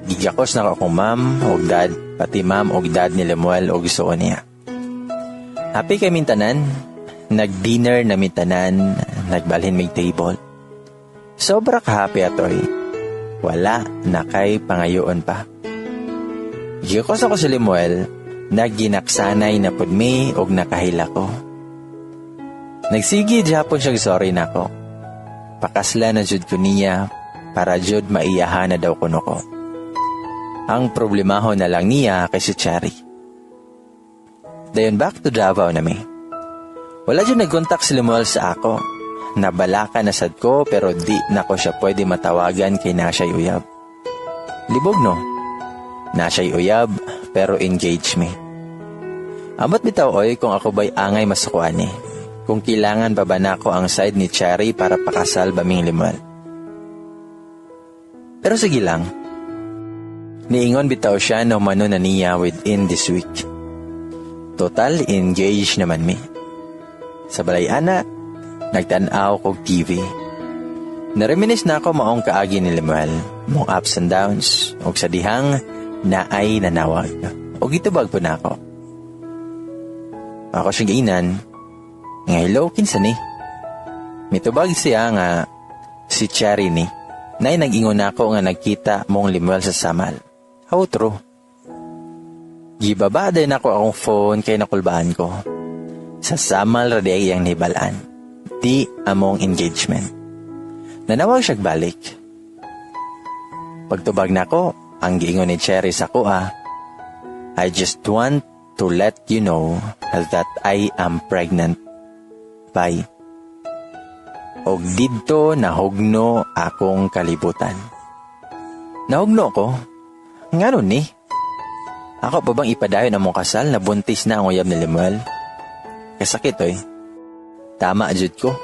S1: Gigakos na ko akong ma'am og dad, pati ma'am og dad ni Lemuel og suon niya. Happy kay mintanan. Nag-dinner na mintanan, nagbalhin mig table. Sobra ka-happy atoy. Wala na kay pangayoon pa. Gigakos ako si Lemuel, nagginaksanay na pud mi og nakahila ko. Nagsige japon siyang sorry nako. Pakasla na jud ko niya para jud maiyahan na daw kuno ko. Ang problemaho na lang niya kay si Cherry. Dayon back to Davao na mi. Wala jud nagkontak si Lemuel sa ako. Nabalaka na sad ko pero di na ko siya pwede matawagan kay na siya'y uyab. Libog no? Na siya'y uyab pero engage me. Amot bitaw oy kung ako ba'y angay masukuan ni. Kung kailangan pa ba nako ang side ni Cherry para pakasal ba ming Lemuel. Pero sige lang. Niingon bitaw siya na umano na niya within this week. Total engaged naman mi. Sa balay ana, nagtan-aw kog TV. Nareminis na ako maong kaagi ni Lemuel, mong ups and downs, og sa dihang naay nanawag. Og itubag po na ako. Ako siyang giinan, nga hello, kinsa ni? Mitubag siya nga si Cherry ni. Nay nag-ingon ako nga nagkita mong Lemuel sa Samal. How true? Gibaba din ako akong phone kay nakulbaan ko. Sa Samal ra di ay iyang nibalaan. Di among engagement. Nanawag siyag balik. Pagtubag nako, ang giingon ni Cherry sa kuha, I just want to let you know that I am pregnant. Bye. Og didto nahugno akong kalibutan. Nahugno ko? Ngano ni? Ako pa bang ipadayon among kasal na buntis na ang uyab ni Lemuel? Kasakit oy. Tama jud ko.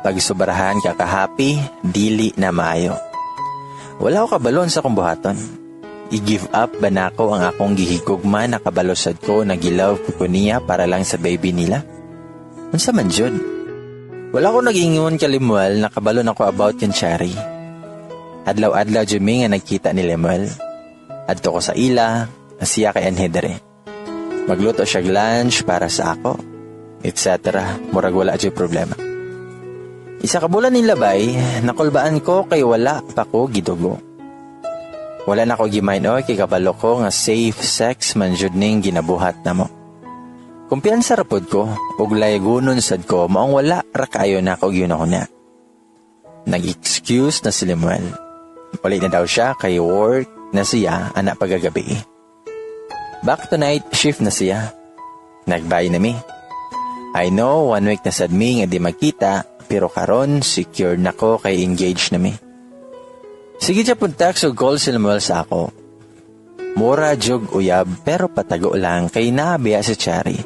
S1: Pagsobarahan ka ka-happy, dili na maayo. Wala ko kabalon sa akong buhaton. I-give up ba nako ang akong gihigugma na kabalosad ko na gilove ko niya para lang sa baby nila? Unsa man jud? Wala ko nag-ingon kay Lemuel na kabalon ako about kan Cherry. Adlaw-adlaw jud mi nga nagkita ni Lemuel. Adto ko sa ila, siya kay anhi dere. Magluto siya lunch para sa ako, etc. Murag wala jud problema. Isa ka bulan nilabay, nakulbaan ko kay wala pa ko gidugo. Wala na ko gimain oy kay kabalo ko nga safe sex man jud ning ginabuhat namo. Kumpiyansa ra pod ko ug laygunon sad ko maong wala ra kaayo na ako gyud na. Nag-excuse na si Lemuel. Wala na daw siya kay work na siya ana pagagabi. Back to night shift na siya. Nagbay na mi. I know 1 week na sad mi nga di magkita pero karon secure na ko kay engaged na mi. Sige siya pud text og call si Lemuel sa ako. Mura jug uyab pero patago lang kay naabiya si Cherry.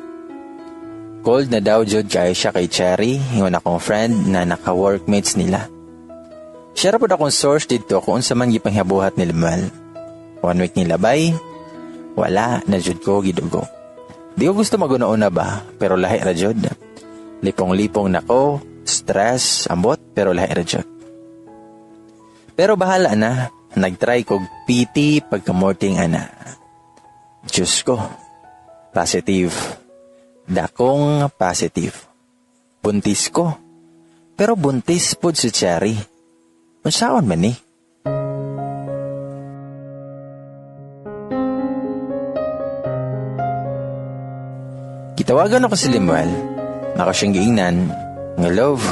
S1: Cold na daw jud kay siya kay Cherry, ingon akong friend na naka-workmates nila. Siya ra pud akong source didto kung unsa man gipanghabuhat ni Lemuel. 1 week nilabay, wala na jud ko gidugo. Di ko gusto maguna-una ba, pero lahi ra jud. Lipong-lipong nako, stress, ambot, pero lahi ra jud. Pero bahala na, nagtry kog PT pagkamorting ana. Diyos ko, positive. Dakong positive. Buntis ko. Pero buntis pod si Cherry. Unsaon man ni? Gitawagan ako si Lemuel. Ako siyang giingnan, nga love,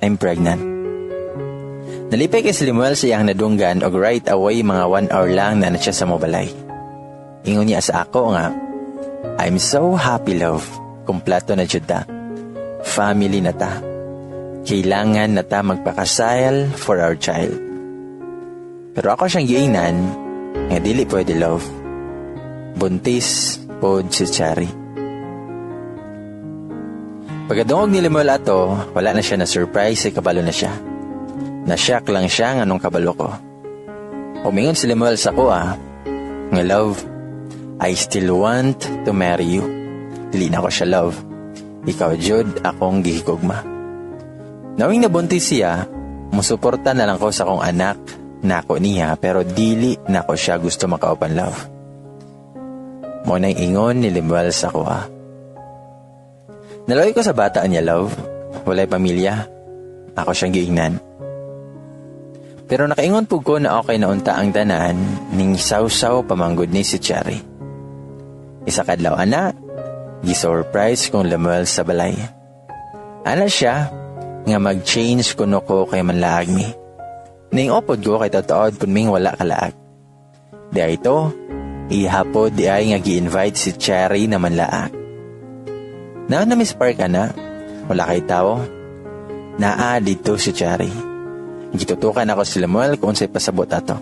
S1: I'm pregnant. Nalipay kay si Lemuel sa iyang nadunggan og right away mga 1 hour lang na na siya sa mobalay. Ingon niya sa ako nga, I'm so happy love, kumpleto na jud ta. Family na ta. Kailangan na ta magpakasal for our child. Pero ako siyang giingnan, nga dili pwede love. Buntis pod si Cherry. Pagkadungog ni Lemuel ato, wala na siya na surprise ay kabalo na siya. Na-shock lang siya nga nung kabalo ko. Umingon si Lemuel sa ko nga love, I still want to marry you. Dili na ko siya love. Ikaw jud akong gihigugma. Nawing nabuntis siya, musuporta na lang ko sa akong anak nako niya pero dili nako siya gusto makauban love. Mo nang ingon ni Lemuel sa ko ah. Naloy ko sa bata niya love. Walay pamilya. Ako siyang giingnan. Pero nakaingon pug ko na okay na unta ang tanan ning sawsaw pamanggod ni si Cherry. Isa kadlaw ana, gi-surprise kong Lemuel sa balay. Ana siya nga mag-change kuno ko kay manlaag mi. Ning-opod ko kay tataod pud ming wala kalaag. Di ay ito, ihapod di ay nga gi-invite si Cherry na manlaag. Naa na Miss Park ana, wala kay tao. Naa dito si Cherry. Gitutukan ako si Lemuel kung unsay pasabot ato.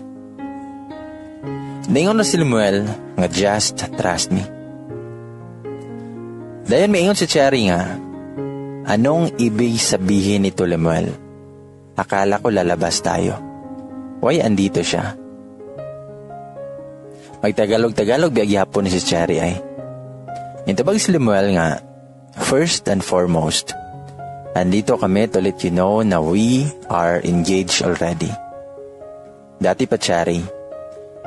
S1: Ningon na si Lemuel nga just trust me. Dayon miingon si Cherry nga, anong ibig sabihin nito, Lemuel? Akala ko lalabas tayo. Why andito siya? Magtagalog-tagalog biya gihapon ni si Cherry ay. Nitubag si Lemuel nga, first and foremost, andito kami to let you know na we are engaged already. Dati pa, Cherry,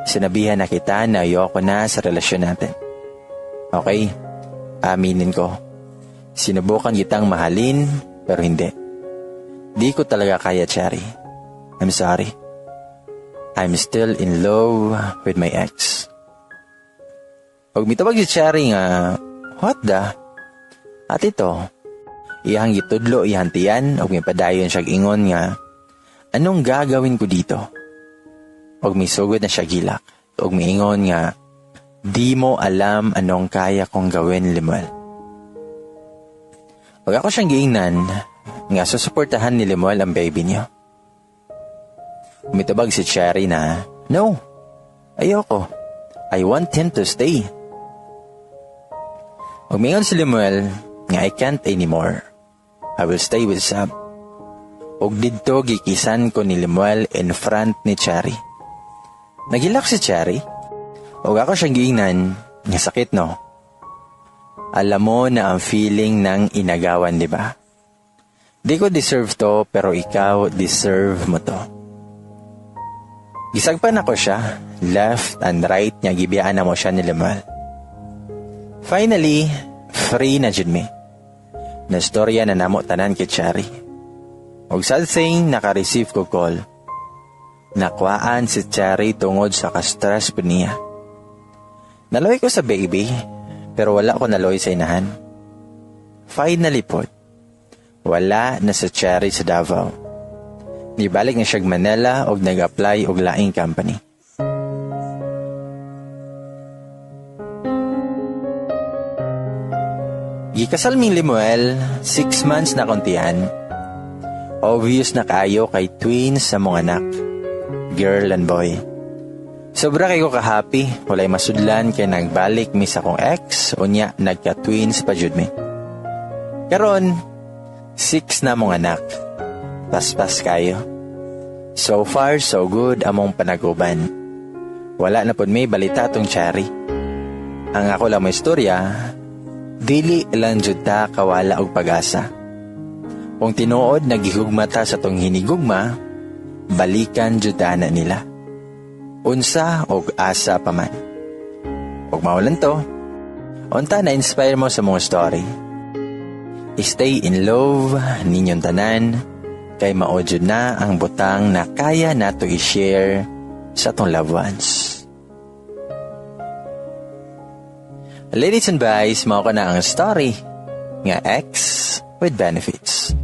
S1: sinabihan na kita na ayoko na sa relasyon natin. Okay, aminin ko. Sinubukan kitang mahalin, pero hindi. Di ko talaga kaya, Cherry. I'm sorry. I'm still in love with my ex. Pag mitubag si Cherry nga, what the? At ito, iyang gitudlo iyang tiyan og mipadayon siya ingon nga, anong gagawin ko dito? Og misugod na siya gilak og miingon nga, di mo alam anong kaya kong gawin, Lemuel. Pag ako siyang giingnan, nga susuportahan ni Lemuel ang baby niya. Mitubag si Cherry na, no, ayoko. I want him to stay. Ug mingon si Lemuel nga I can't anymore. I will stay with Sab. Ug didto gikisan ko ni Lemuel in front ni Cherry. Nagilak si Cherry. Ug ako siyang giingnan nga sakit, no. Alam mo na ang feeling ng inagawan, di ba? Di ko deserve to, pero ikaw deserve mo to. Gisagpan ako siya, left and right niya gibiyaan na mo siya ni Lemuel. Finally, free na jud mi. Nastorya na namo tanan kay Cherry. Og sad thing, naka-receive ko call. Nakwaan si Cherry tungod sa ka-stress po niya. Naloy ko sa baby, pero wala ko naloy sa inahan. Finally po, wala na sa Cherry sa Davao. Nibalik na siya Manila og nag-apply og laing company. Gikasal ming Lemuel, 6 months na kontian. Obvious na kaayo kay twins sa mga anak, girl and boy. Sobra kay ko ka-happy, walay masudlan kay nagbalik mi sa akong ex, unya nagka-twins pa jud mi. Karon, 6 na mong anak. Paspas kayo. So far, so good among panaguban. Wala na pud may balita tong Cherry. Ang ako lang may istorya, dili lang jud ta kawala og pag-asa. Kung tinuod nagihugma ta sa tong hinigugma, balikan jud ta na nila. Unsa og asa pa man. Og maulan to, unta na-inspire mo sa mga story. Stay in love ninyong tanan, kay mao jud na ang butang na kaya nato i-share sa atong loved ones. Ladies and boys, mao ka na ang story nga Ex with Benefits.